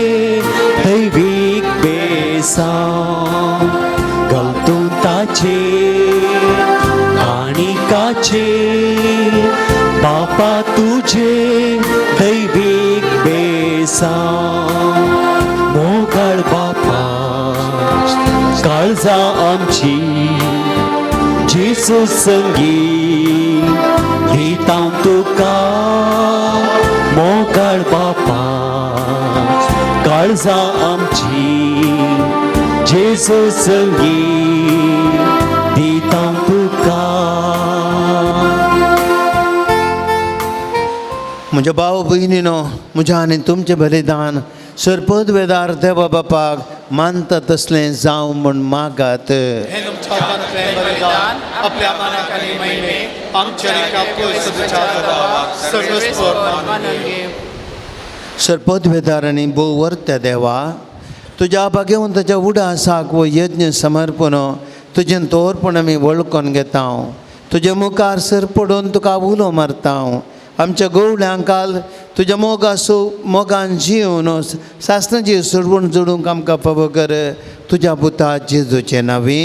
दैवीक बेसा गलतुताचे काणिकाचे बापा तुझे दैवीक बेसा मोगळ बापा काळजा आमची जेजू संगी दिता तुका मोगळ बापा काळजा आमची जेजू संगी दिता तुका. म्हज्या भाव भयणीनो म्हज्या आनी तुमचें बलिदान सरपद वेदार देवा बापाक मानता तसलें जावं म्हूण मागात. हे तुमच्या हातांतलें बलिदान आपल्या मनाक आनी महिमे आमच्या सर्वस्वर मानून घे. सरपद वेदार आनी भोव वर्त्या देवा तुज्या भाग्यवंताच्या उडासाक वो यज्ञ समर्पण तुजें तोरपण आमी वळखून घेता. तुज्या मुखार सर पडून तुका उलो मारता. आमच्या गोवळ्यांक काल तुज्या मोगासो मोगान जिवन सासणाची सोडवण जोडूंक आमकां फावो कर तुज्या पुता जेजूचें नांवी.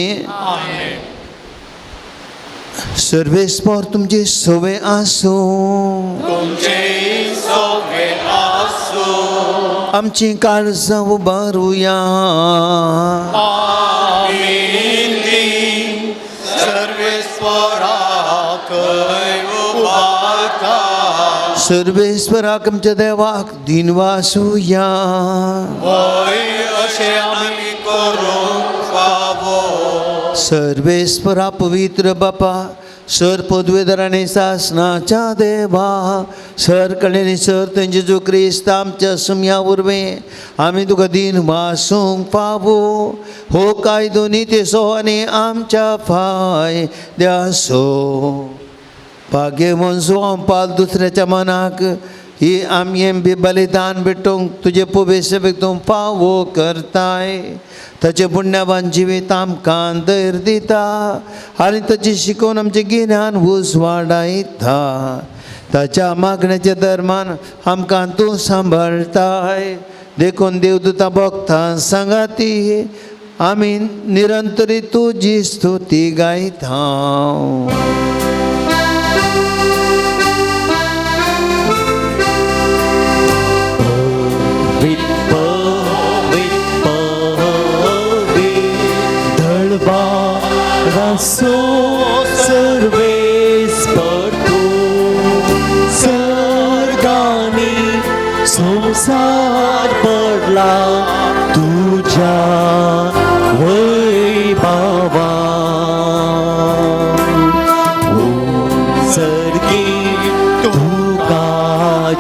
सर्वेस्पर तुमचे सवे आसूं, आमची काळजां उबारुया. सर्वेस्पराक आमच्या देवाक दिनवासुया. अशें आमी करूंक फावो. सर्वेस्परा पवित्र बापा सर पदवेदारांनी सासनाच्या देवा सर कडेन सर तेंचे जेजू क्रिस्त आमच्या सुमया वरवीं आमी तुका दीन वासूंक फावो हो कायदो नितीचो आनी आमच्या फायद्याचो. भाग्यवंत पाल दुसऱ्याच्या मनाक ही आमी बी बलिदान भेटोवंक तुजे पुबेसेबेक तूं फावो करताय. ताचें पुण्यावान जिवीत आमकां धैर्य दिता आनी ताची शिकोवन आमचें गिन्यान उजवाडायता. ताच्या मागण्याच्या दरम्यान आमकां तूं सांबाळटाय. देखून देवदूता भक्तां सांगाती आमी निरंतरी तुजी स्तुती गायता. So सर्वेस्पर तूं सर्गांनी संवसार पडला तुज्या वैभवान. सर्गी तुका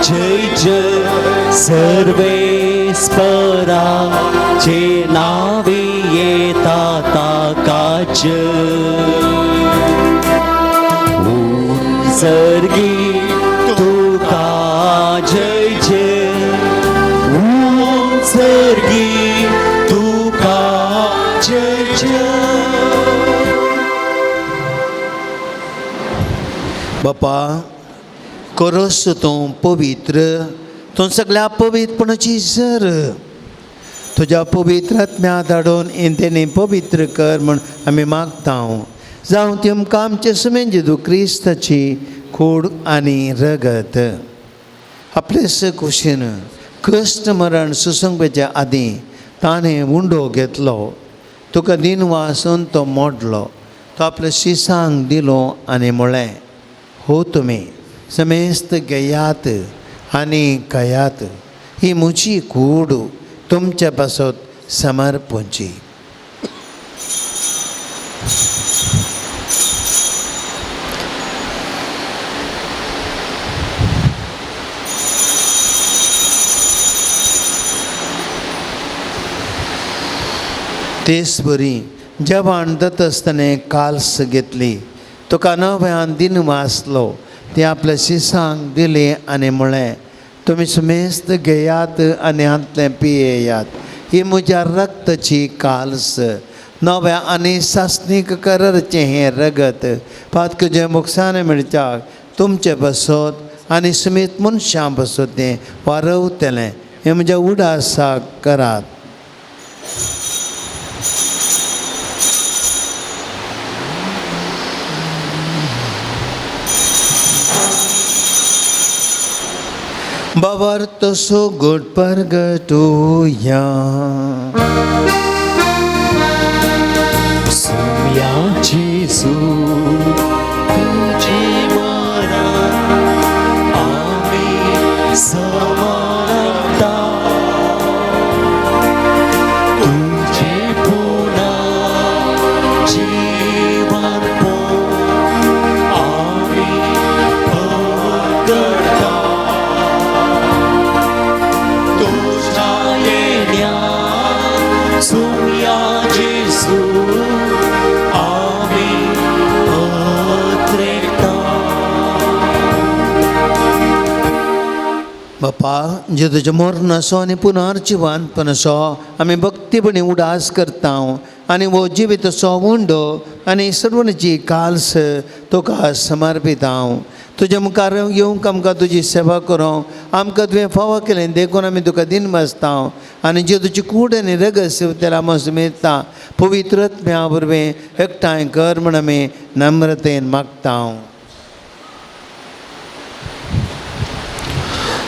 जय जय सर्वेस्परा जे नावे येता ताका जय. सर्गी तुका जय जय सर्गी तुका जय जय. बापा करोस तूं पवित्र तूं सगळ्या पवित्रपणाची जर तुज्या पवित्र आत्म्या धाडून तेणी पवित्र कर म्हूण आमी मागता. जावं ती आमकां आमचे सुमेन जेजू क्रिस्ताची कूड आनी रगत. आपले कुशीन कश्ट मरण सुसंगपाच्या आदीं ताणें उंडो घेतलो, तुका दिन वासून तो मोडलो, तो आपल्या शिसांक दिलो आनी म्हळें, हो तुमी समेस्त घेयात आनी खायात, ही म्हजी कूड तुमच्या पासत समर्पणची. तेच बरी जेवण जाता आसतना काल्स घेतली, तुका नव्यान दिन वाचलो, ती आपल्या शिसांक दिली आनी म्हळें, तुमी समेस्त घेयात आनी हांतलें पियेयात, ही म्हज्या रक्ताची काल्स, नव्या आनी सासणीक करारचें हें रगत पातकजें मुकसान मेळच्याक तुमचे बसत आनी समेत मनशां बसत तें वारवतलें, हें म्हज्या उडासाक करात. बाबार तसो गोड परगटुया. सुम्या जेजू तुझे मरण आमी समर्पता, तुझे पुन्हा जीवन आमी पकडता. तुझ्या येण्या सुम्या जेजू आमी पत्रेता. बापा जे तुजें मर्ण असो आनी पुनर्जिवानपण असो आमी भक्तीपणी उडास करता आनी हो जिवीत असो उंडो आनी सर्वणची काल्स तुका समर्पित हांव. तुज्या मुखार येवंक आमकां तुजी सेवा करूंक आमकां तुवें फावो केलें देखून आमी तुका दिन बसता आनी जे तुजी कूड आनी रगत सेवतेला आमकां मेळटा पवित्र आत्म्या वरवीं एकठांय कर म्हूण आमी नम्रतेन मागता.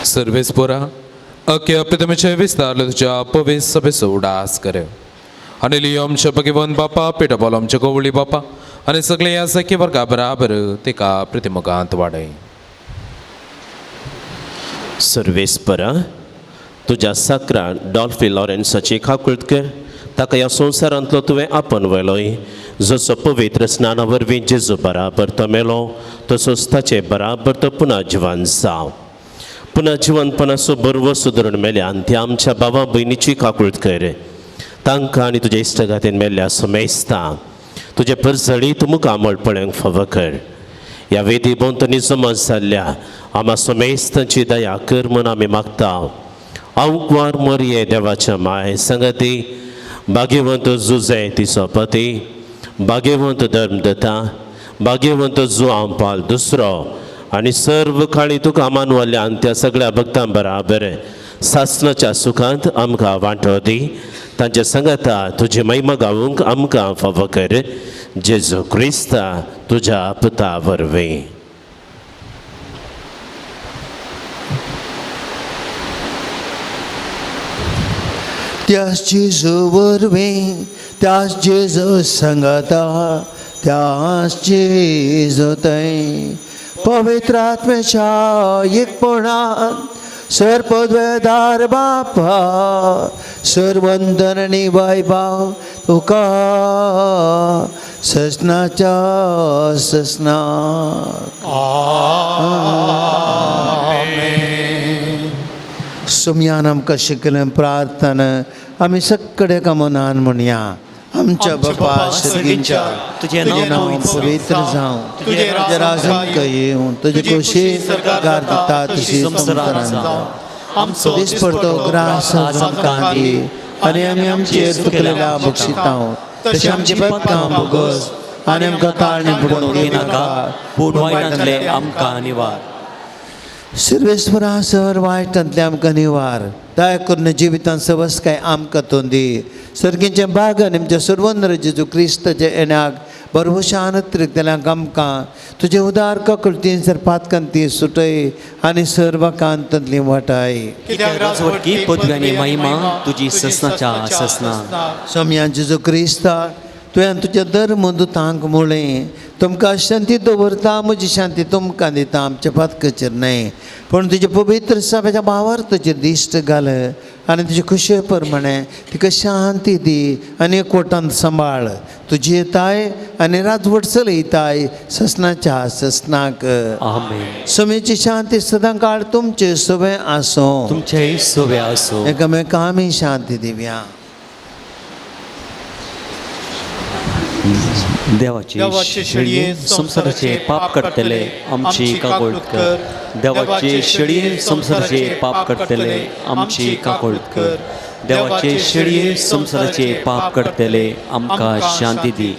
सर्वेस्पोरा अके आपले विस्तारले तुज्या पवित्र सभेचो उडास करे आनी लियो आमच्या भगवंत बापा पेटोपाल आमच्या कोवळी बापा आनी सगळे ह्या सखी वर्गा बराबर तिका प्रतिमुखांत वाडय. सर्वेस्परा तुज्या साकरा डॉल्फी लॉरेन्साची खाकूळत कर, ताका ह्या संवसारांतलो तुवें आपन व्हेलोय, जसो पवित्र स्नाना वरवीं जेजू बराबर तो मेलो तसोच ताचे बराबर तो पुनः जिवन जावं। पुनः जिवनपणाचो बरवो सुदरून मेल्यान ती आमच्या बाबा भयणीची काकूळत कर। तांकां आनी तुज्या इश्टगातीन मेल्ल्या समेस्ता तुजे परजळीत मुखामळ पळोवंक फावो कर। ह्या वेदी भोंवतणी जमा जाल्ल्या आमा समेस्तांची दया कर म्हूण आमी मागता। आवकुवार मोरये देवाच्या माय संगती भाग्यवंत जुजे तिचो पती भाग्यवंत धर्मदत्ता भाग्यवंत जुआंव पाल दुसरो आनी सर्व काळी तुका मानवल्ल्यान त्या सगळ्या भक्तां बराबर सासनाच्या सुखांत आमकां वांटो दी। तांच्या संगता तुजी महिमा गावूंक आमकां फावो कर। जेजू क्रिस्ता तुज्या पुता वरवीं। त्याच जेजू वरवीं त्याच जेजू संगता त्याच जेजू थंय पवित्र आत्म्याच्या एकपणान सर्पद्वेदार बापा सर्वंदन आनी वैभव तुका ससनाच्या ससना। सुमयान आमकां शिकलें प्रार्थना आमी सगळे मनान म्हणया। आमच्या बापा सर्गींच्या तुजें नांव पवित्र जावं, तुजें राज आमकां येवं, तुजी खोशी स्वर्गार दिता तशी संवसारांत जावं। आमचो दिसपडतो ग्रास आमकां दी आनी आमी आमचेर चुकलेल्या बक्षिता तशें आमचें पातकां भोगस आनी आमकां ताळणी बुडोवन दिनाका पूण वायटांतले आमकां निवार। सर्वेस्परा सर वायटांतले आमकां निवार दया करून जिवितांत सवसकाय आमकां तूं दी। सर्गींचें भाग आनी आमच्या सर्वंद्र जेजू क्रिस्ताच्या येण्याक भरवशान त्रिकतल्यांक आमकां तुजे उदार ककृतीन सर पातकांती सुटय आनी सर्वकांतांतली वाटाय। राजवटकी पदवी आनी महिमा तुजी ससनाच्या ससना। सोमया जेजू क्रिस्ता तुवें तुज्या धर्म दुतांक म्हळें तुमकां शांती दवरता म्हजी शांती तुमकां दिता आमच्या पातकाचेर न्हय पूण तुजे पवित्र सभेच्या भावार्थाचेर दिश्ट घाल आनी तुजे खुशे प्रमाणे तिका शांती दी आनी एकवटान सांबाळ। तुजी येताय आनी राजवट चलयताय ससनाच्या ससनाक। आमेन। समेची शांती सदां काळ तुमचे सवे आसूं तुमचेय सवे आसूं। एकामेका आमी शांती दिवया। देवाचे शेळये संवसाराचे पाप करतले आमची काकूळत कर। देवाचे शेळये संवसाराचे पाप करतले आमची काकूळत कर। देवाचे शेळये संवसाराचे पाप करतले आमकां शांती दी।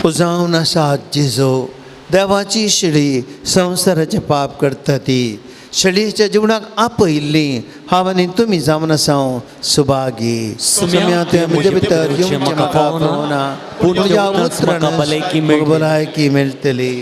जावन आसा जेजू देवाची शेळी संवसाराचे पाप करता ती शेळीच्या जिवनाक आपयिल्ली हांव आनी तुमी जावन आसा सुभागी। सुम्या तुवें म्हजे भितर येवचें म्हाका फावना पूण तुज्या उतरान म्हाका भलायकी मेळटली।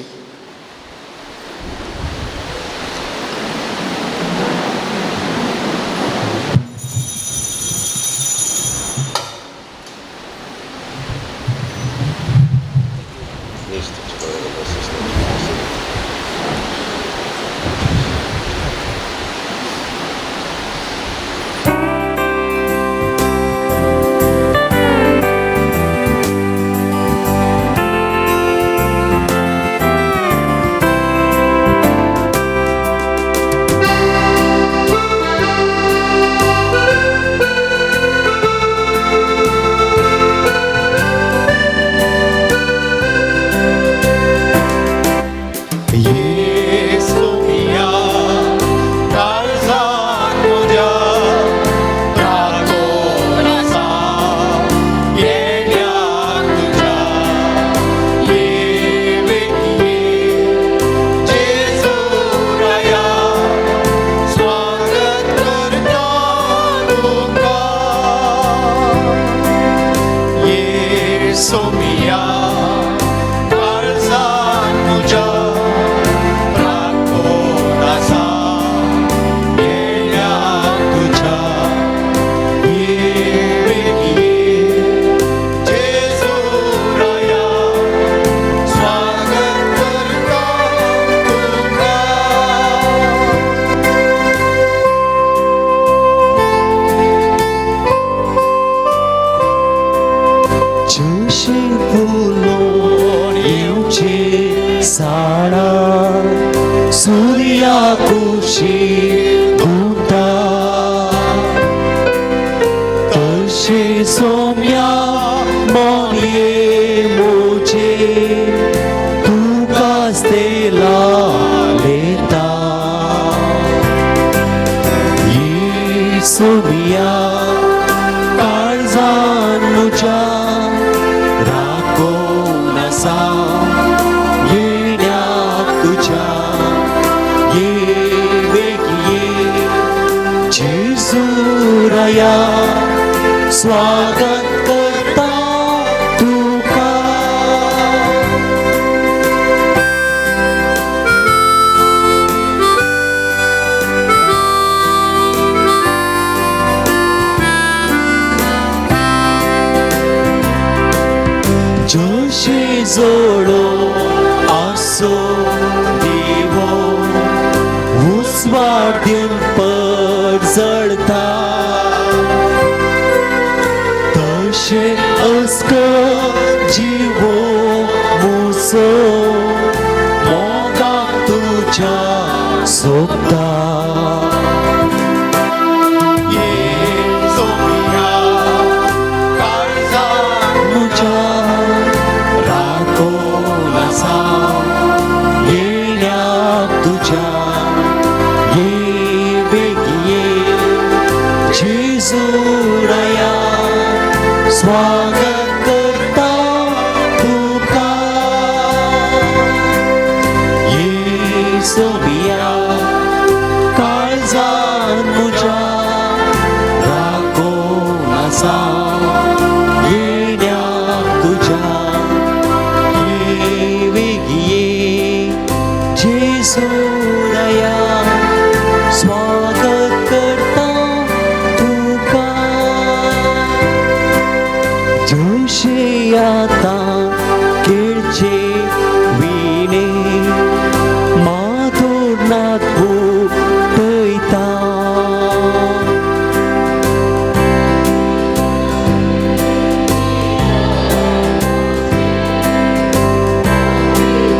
ये सोम्या मोनये मुझे तू कास्तेला लेता ये सोम्या काळजान मुझ्या राखून आसा येण्याक तुझ्या ये वेगी ये जेजू राया स्वागत करता तुका. जशे जोडो आसो देवो उस्वाड दिवन पर जळता तशें अस्क जिवो मुसो मोगाक तुज्या सोबता. ये सोम्या काळजान मुझ्या राखून आसा येण्याक तुज्या ये बेगी ये जेजू राया स्वागत करता तुका. ये सोबिया काळजान मुझ्या राखून आसा येण्याक तुज्या ये वेगी ये जेजू राया स्वागत करता तुका. जशे आतां खेळचे विणे माधुरनाथ उठयता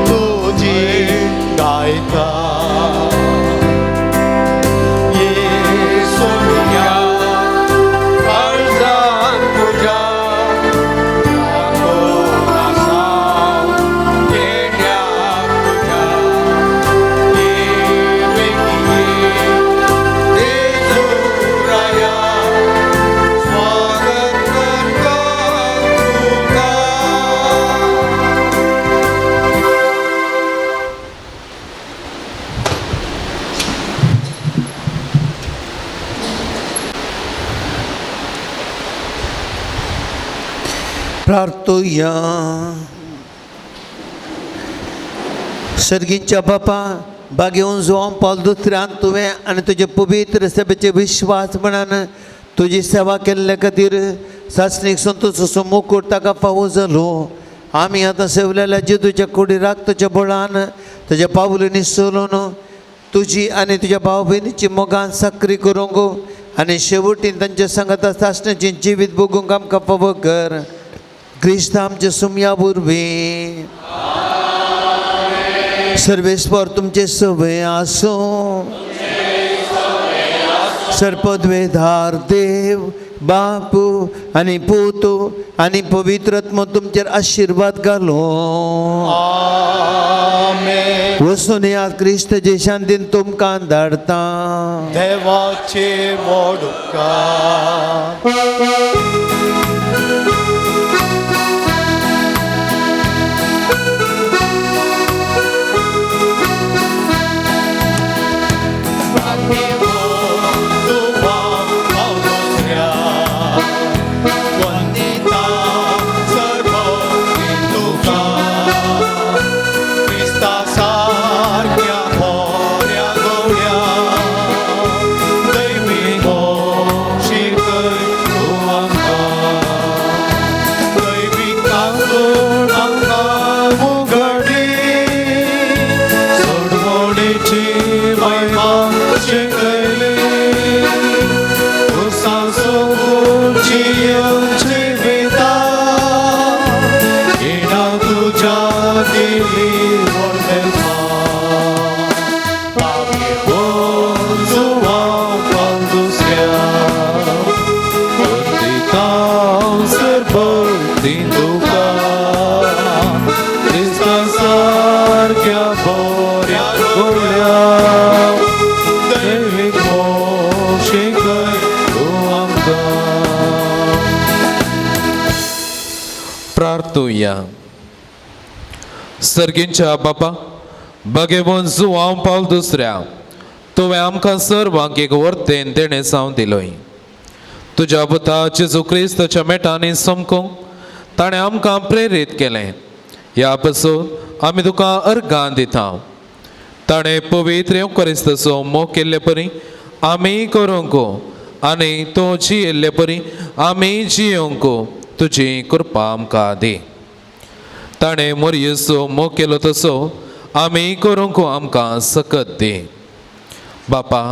तुझी गायता ये सोम्या काळजान तुझ्या राखून आसा येण्याक तुझ्या ये वेगी ये जेजू राया स्वागत करता तुका. प्रार्थुया. सर्गींच्या बापा बागेवन जुवान पावल दुसऱ्यान तुवें आनी तुजे पवित्र सभेचे विश्वास म्हणान तुजी सेवा केल्ले खातीर सासणीक संतोष मुकूट ताका फावो जालो. आमी आतां सेवलेल्या जेजूच्या कुडी तुज्या बळान तुज्या पावलांनी चलून तुजी आनी तुज्या भाव भयणीची मोगान सक्री करूंक आनी शेवटीन तांच्या सांगाता सासण्याचें जिवीत भोगूंक आमकां फावो कर. क्रिस्त आमचे सुमया वरवीं. सर्वेस्पर तुमचे सवय आसूं. सर्पद्वेधार देव बाप आनी पूत आनी पवित्र आत्मो तुमचेर आशिर्वाद घालो. आमेन. वचून ह्या क्रिस्तचे शांतीन तुमकां धाडता. देवाचे व्हड उपकार. प्रार्थुया. सर्गींच्या बापा भगेवन जुवांव पावल दुसऱ्या तुवें आमकां सर्वांक एक वर्तेन देणें जावन दिलोय. तुज्या पुता जेजू क्रिस्ताच्या मेटांनी समकूंक ताणें आमकां प्रेरीत केलें. ह्या पसून आमी तुका अर्गां दिता. ताणें पवित्र येवक्रिस्ताचो मोग केल्ले परी आमी करूंक आनी तो जियेल्ले परी आमी जियोंक तुजी कृपा आमकां दी. ताणें मोरयेचो मोग केलो तसो आमी करूंक आमकां सकत दी. बापा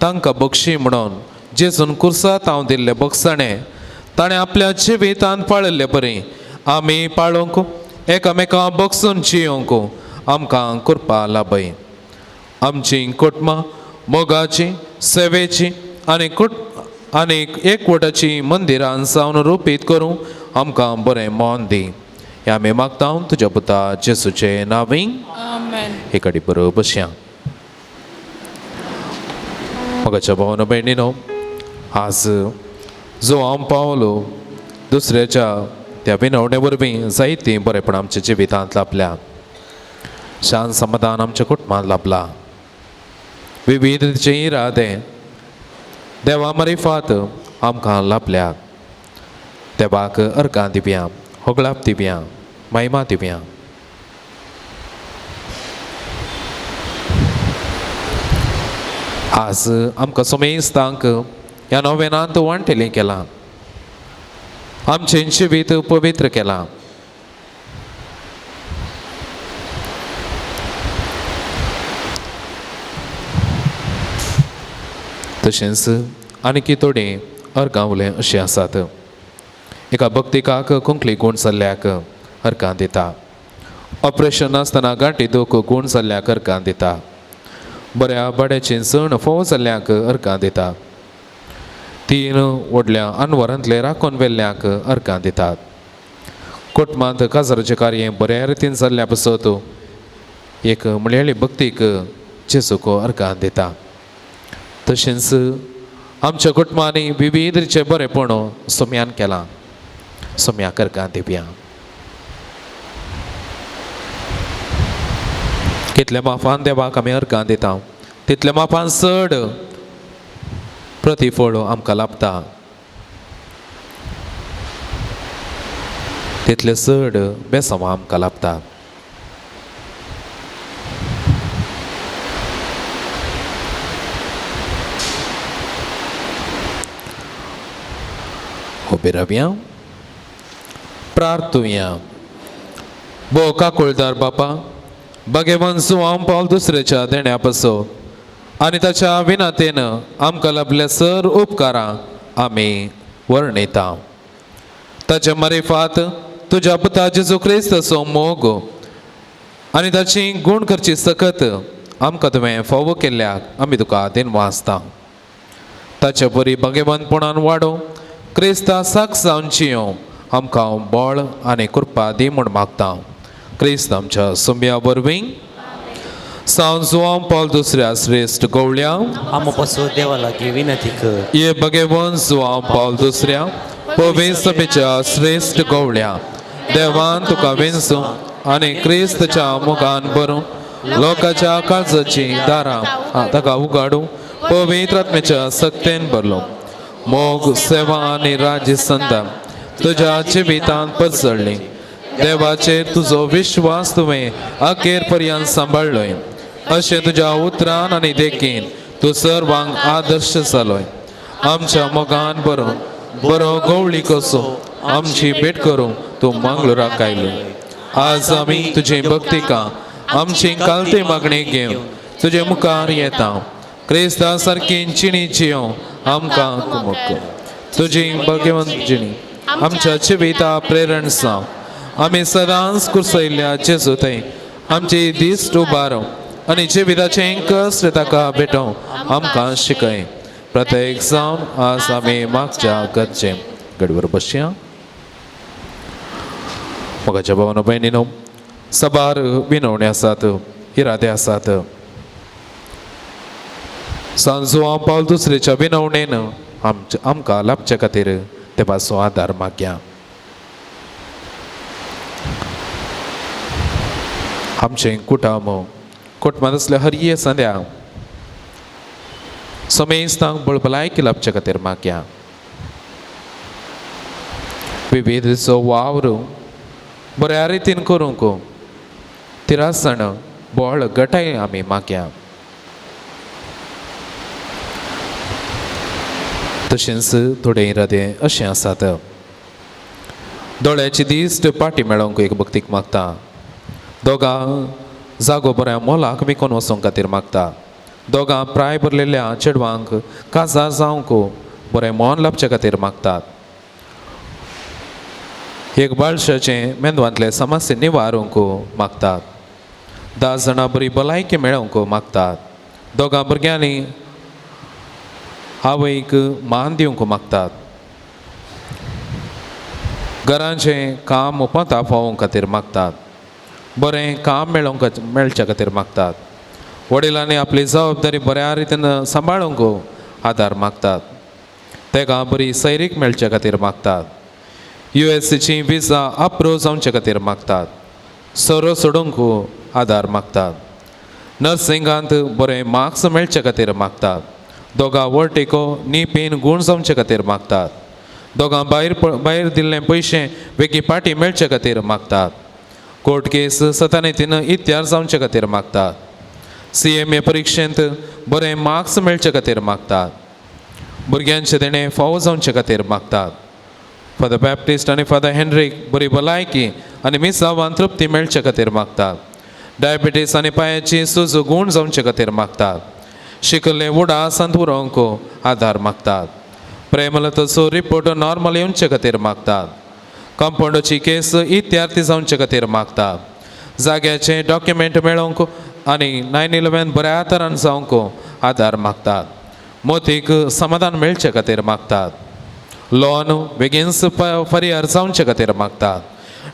तांकां बक्षी म्हणून जेजून कुर्सात हांव दिल्ले बक्षाणे ताणें आपल्या जिवितांत पाळिल्ले परी आमी पाळोवंक एकामेकां बक्षून जियोंक आमकां कृपा लाभय. आमची कुटुंबां मोगाची सेवेची आनी आनी एकवटाची मंदिरां जावन रुपीत करूं आमकां बरें मन दी. हें आमी मागता तुज्या पुता जेजूचे नांवी. एकाडी बरोबर बसया. मोगाच्या भावानो भयणीनो, आज जो हांव पावलो दुसऱ्याच्या त्या विनवणे वरवीं जायतीं बरेपण आमच्या जिवितांत लाभल्या. शांत समाधान आमच्या कुटुंबांत लाभला. विविध रितीचे इरादे देवा मारिफात आमकां लाभल्या. देवाक अर्गां दिवया, होगळाप दिवया, महिमा दिवया. आज आमकां समेस्तांक ह्या नोवेनांत वांटेलें केलां. आमचें जिवीत पवित्र केलां. तशेंच आनीक थोडीं अर्गां उले अशीं आसात. एका भक्तिकाक कुंकली गूण जाल्ल्याक अर्गां दिता. ऑपरेशन नासतना गांठी दूख गूण जाल्ल्याक अर्गां दिता. बऱ्या बड्याची सण फोव जाल्ल्याक अर्गां दिता. 3 व्हडल्या अनवरांतले राखून व्हेल्ल्यांक अर्गां दितात. कुटुंबांत काजाराचें कार्य बऱ्या रितीन जाल्ल्या पासत एक म्हणलेली भक्तीक जेजूक अर्गां दिता. तशेंच आमच्या कुटुंबांनी विविध रितीचें बरेपण सोम्यान केलां. सोम्याक अर्गां दिवया. कितल्या माफान देवाक आमी अर्गां दिता तितल्या माफान चड प्रतिफळ आमकां लाभता. तितलें चड बेसांव आमकां लाभता. उबे रावया, प्रार्थुया. भो काकुळदार बापा, भगवान जुवांव पावल दुसऱ्याच्या देण्या पासो आनी ताच्या विनातेन आमकां लाभल्या सर उपकारां आमी वर्णिता. ताच्या मारिफात तुज्या पुता जेजू क्रिस्ताचो मोग आनी ताची गूण करची सकत आमकां तुवें फावो केल्ल्याक आमी तुका दिनवासता. ताचे परी भगवंतपणान वाडोवं क्रिस्ता साक्ष जावन जियों आमकां बळ आनी कृपा दी म्हूण मागता. क्रिस्त आमच्या सुम्या वरवीं. सांव जुवांव पावल दुसऱ्या श्रेश्ठ गवळ्या आमो पासून देवा लागीं विनंती कर. ये भगवान जुवांव पावल दुसऱ्या पवित्र सभेच्या श्रेश्ठ गवळ्या देवान तुका विनसूं आनी क्रिस्तच्या मुखान भरूं लोकांच्या काळजाची दारां ताका उगाडूं पवित्र आत्म्याच्या सक्तेन भरलो. मोग सेवा आनी राज्य संदा तुज्या जिवितांत पसरली. देवाचेर तुजो विश्वास तुवें अखेर पर्यंत सांबाळ्ळोय. अशें तुज्या उतरान आनी देखीन तूं सर्वांक आदर्श जालोय. आमच्या मोगान बरो बरो गवळी कसो आमची भेट करूं तूं मंगळुराक आयलो. आज आमी तुजी भक्तिका आमची कालती मागणी घेवन तुजे मुखार येता. क्रिस्ता सारकी जिणी जियों आमकां कुमक. तुजी भगवंत जिणी आमच्या जिविता प्रेरण जावं. आमी सदांच कुर्सयल्ल्या जेजू थंय आमची दिश्ट उबारो आनी जिविताचें कश्ट ताका भेटोवं आमकां शिकय. प्रत्येक जावन आज आमी मागच्या गरजे गडवर बसया. मोगाच्या भावानो भयणीनो, साबार विनवणे आसात, इरादे आसात. सांजो पावल दुसरेच्या विनवणेन आमकां लाभचे खातीर देवाचो आदार मागया. आमचें कुटुंब कुटुंबांत आसल्या हर संद्या समेस्तांक बळबलायकी लाबचे खातीर मागया. विविधचो वावर बऱ्या रितीन करूंक तिरासण बळ गटाय आमी मागया. तशेंच थोडे इरादे अशें आसात. दोळ्याची दिश्ट पाटी मेळोवंक एक भक्तीक मागता. दोगां जागो बऱ्या मोलाक विकून वचूंक खातीर मागता. दोगां प्राय भरलेल्या चेडवांक काजार जावंक बरें मन लाबचे खातीर मागतात. एक बाळशाचें मेंदवांतले समस्या निवारूंक मागतात. 10 जाणां बरी भलायकी मेळोवंक मागतात. दोगां भुरग्यांनी आवयक मान दिवंक मागतात. घरांचें काम पता पावोवंक खातीर मागतात. बरें काम मेळोवंक मेळच्या खातीर मागतात. वडिलांनी आपली जबाबदारी बऱ्या रितीन सांबाळूंक आदार मागतात. तेका बरी सैरीक मेळच्या खातीर मागतात. USCची विजा अप्रूव जावचे खातीर मागतात. सोरो सोडूंक आदार मागतात. नर्सिंगांत बरें मार्क्स मेळचे खातीर मागतात. दोगां वर्टिको नी पेन गूण जावचे खातीर मागतात. दोगां भायर दिल्ले पयशे वेगळी पाटी मेळचे खातीर मागतात. कोर्ट केस सतानेतीन इत्यार जावचे खातीर मागतात. CMA परिक्षेंत बरें मार्क्स मेळचे खातीर मागतात. भुरग्यांचे देणें फावो जावचे खातीर मागतात. फादर बॅप्टिस्ट आनी फादर हेनरीक बरी भलायकी आनी मिसावान तृप्ती मेळचे खातीर मागतात. डायबिटीस आनी पांयाची सुज गूण जावचे खातीर मागतात. शिकल्ले उडासांत उरोवंक आदार मागतात. प्रेमलताचो रिपोर्ट नॉर्मल येवचे खातीर मागतात. कंपाउंडाची केस इत्यार्थी जावचे खातीर मागतात. जाग्याचे डॉक्युमेंट मेळोवंक आनी 9/11 बऱ्या तरान जावंक आदार मागतात. मोतीक समाधान मेळचे खातीर मागतात. लोन बेगीनच फरियार जावचे खातीर मागतात.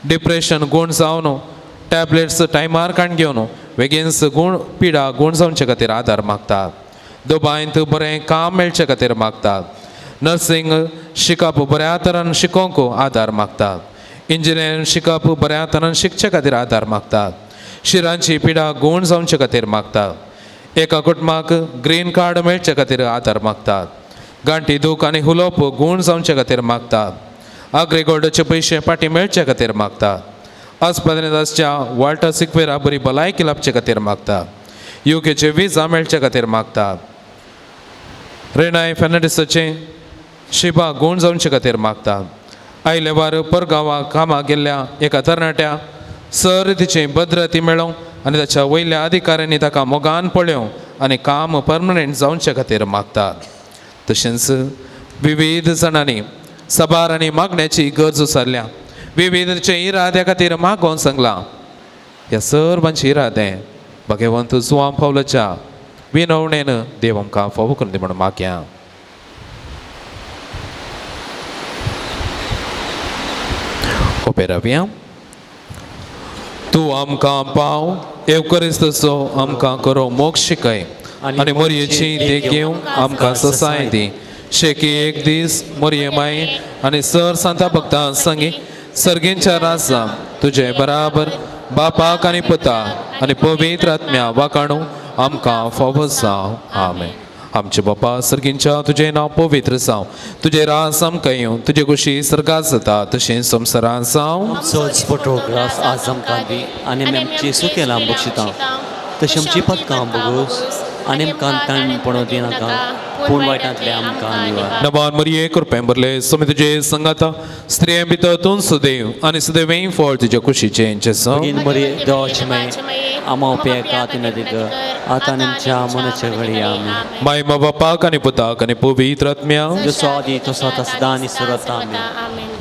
डिप्रेशन गूण जावन टॅबलेट्स टायमार काण घेवन बेगीनच गूण पिडा गूण जावचे खातीर आदार मागतात. दुबायंत बरें काम मेळचे खातीर मागतात. नर्सिंग शिकप बऱ्या तरान शिकोवंक आदार मागतात. इंजिनियरींग शिकप बऱ्या तरान शिकचे खातीर आदार मागतात. शिरांची पिडा गूण जावचे खातीर मागतात. एका कुटुंबाक ग्रीन कार्ड मेळचे खातीर आदार मागतात. गांठी दूख आनी हुलोप गूण जावचे खातीर मागतात. आग्रिगोल्डाचे पयशे पाटी मेळचे खातीर मागतात. आस्पत्रेंत आसच्या वाल्टर सिक्वेरा बरी भलायकी लाबचे खातीर मागतात. UKचे विजा मेळचे खातीर मागतात. रेनाय फेर्नांडीसाचें शिबा गूण जावचे खातीर मागतात. आयले वार परगांवाक कामाक गेल्ल्या एका तरणाट्या सर तिची भद्रती मेळोवंक आनी ताच्या वयल्या अधिकाऱ्यांनी ताका मोगान पळोवंक आनी काम परमनंट जावचे खातीर मागतात. तशेंच विविध जाणांनी सबार आनी मागण्याची गरज उसारल्या. विविधचे इराद्या खातीर मागोवन सांगलां. ह्या सर्वांचे इरादे भगवंत जुवां पावलाच्या विनवणेन देव आमकां फावो करून दी म्हणून मागया. उबे रावया. तूं आमकां पाव एवकरिस्तचो आमकां करो मोक्ष शिकय आनी मोरयेची देख घेवंक आमकां ससाय दी. शेकी एक दीस मोरये माई आनी सर सांता भक्तां संगी सर्गींच्या राजा तुजे बराबर बापाक आनी पुता आनी पवित्र आत्म्या वाकाणू आमकां फावो जावं. आमेन. आमचे बापा सर्गींच्या तुजें नांव पवित्र जावं, तुजें राज आमकां येवं, तुजे कुशी सर्गात जाता तशें संवसारांत जावं. आमचोच बटो ग्रास आज आमकां दी आनी आमी आमची सुकेलां बक्षिता तशें आमची पदकां बगूस आनी आमकां ताण पडोवं दिनाका पूण वायटांतलें आमकां निवार. नवान मरिये कृपेन भरले स्वामी तुजे संगाता स्त्रियां भितर तूं सुदैव आनी सुदैव फळ तुज्या कुशीचें जेजू. भगीन मरिये देवाची माय आमा उपेका तिना दिग आतां आनी आमच्या मनाच्या घडये आमेन. माय मा बापाक आनी पुताक आनी पवित्र आत्म्या जसो आदी तसो आतां सदां आनी सर्वत्र आमेन.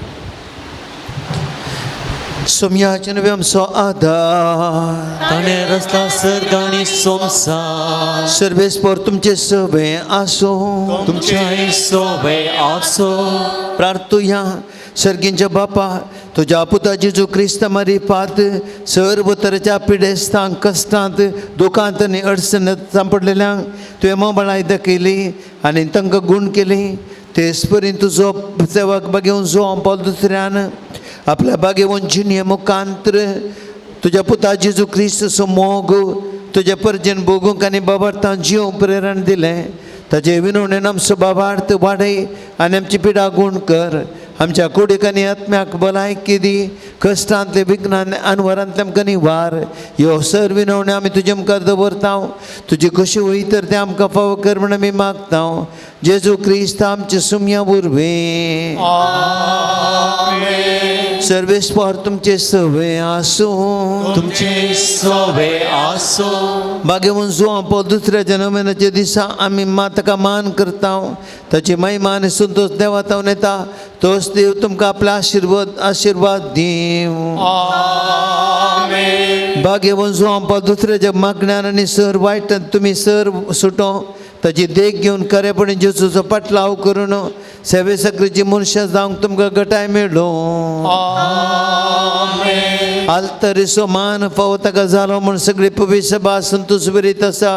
सोम्याचे नवे आमचो आदार ताणें रस्ता सर्ग आनी संवसार सर्वेस्पर तुमचे सवे आसूं तुमच्याय सोवे आसो. प्रार्थुया. सर्गींच्या बापा तुज्या पुता जेजू क्रिस्त मारिफात सर्व तरेच्या पिडेस्तांक कश्टांत दुखांत आनी अडचणींत सांपडलेल्यांक तुवें मोबळाय दाखयली आनी तांकां गूण केली. तेच परी तुजो सेवक बागेवन जो पावल दुसऱ्यान आपल्या बागेवन जिणये मुखांत्र तुज्या पुता जेजू क्रिस्तचो मोग तुज्या परजेन भोगूंक आनी बाबार्थां जिवंक प्रेरण दिलें ताजे विनवणेन आमचो बाबार्थ वाडय आनी आमची पिडा गूण कर आमच्या कुडीक आनी आत्म्याक भलायकी दी कश्टांतले विघ्नान अनवरांतले आमकां निवार ह्यो सर विनवण्यो आमी तुजे मुखार दवरता तुजी कशी वय तर तें आमकां फावो कर म्हण आमी मागता जेजू क्रिस्त आमचे सुमया वरवीं सर्वेस्पर तुमचे सवे आसूं तुमचे सवे आसो। भाग्यवंत जुवां पो दुसऱ्या जनमनाच्या दिसा आमी मातका मान करता ताची महिमा आनी संतोश देवा तावन येता तोच देव तुमकां आपलो आशिर्वाद दिवं। भाग्यवंत जुवां पो दुसऱ्याच्या मागण्यान आनी सर वायट तुमी सर सुटो ताची देख घेवन खरेपणी जेजूचो पाटलाव करून सेवे सगळीची मनशां जावंक तुमकां गटाय मेळ्ळो। आल्तरीचो मान फावो ताका जालो म्हूण सगळी पवित्र सभा संतोष बरीत आसा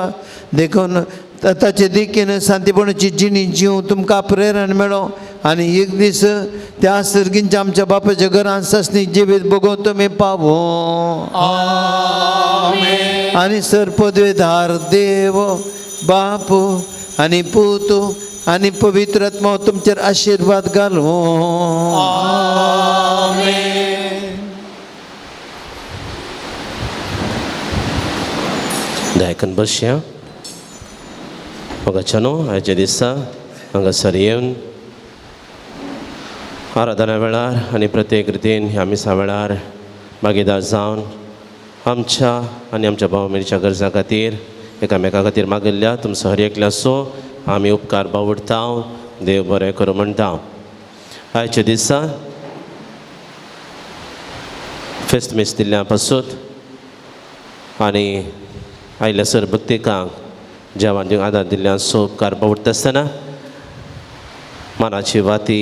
देखून ताचे देखीन शांतीपणाची जिणी जीव तुमकां प्रेरण मेळो आनी एक दीस त्या सर्गींच्या आमच्या बापाच्या घरान सासणी जिवीत बगोवन तुमी पावो। आनी सर पदवेदार देव बाप आनी पूत आनी पवित्र आत्मा तुमचेर आशिर्वाद घालूं। दायकन बसया मोगाच्यानो आयच्या दिसा हांगासर येवन आराधना वेळार आनी प्रत्येक रितीन ह्या मिसा वेळार भागीदार जावन आमच्या आनी आमच्या भाव भयणीच्या गरजां खातीर एकामेका खातीर मागिल्ल्या तुमचो हर एकल्याचो आमी उपकार बावडटा देव बरें करूं म्हणटा। आयच्या दिसा फेस्त मीस दिल्ल्या पासून आनी आयल्या सर भक्तिकांक जेवण दिवंक आदार दिल्ल्या सो उपकार बावडटा आसतना मनाची वाती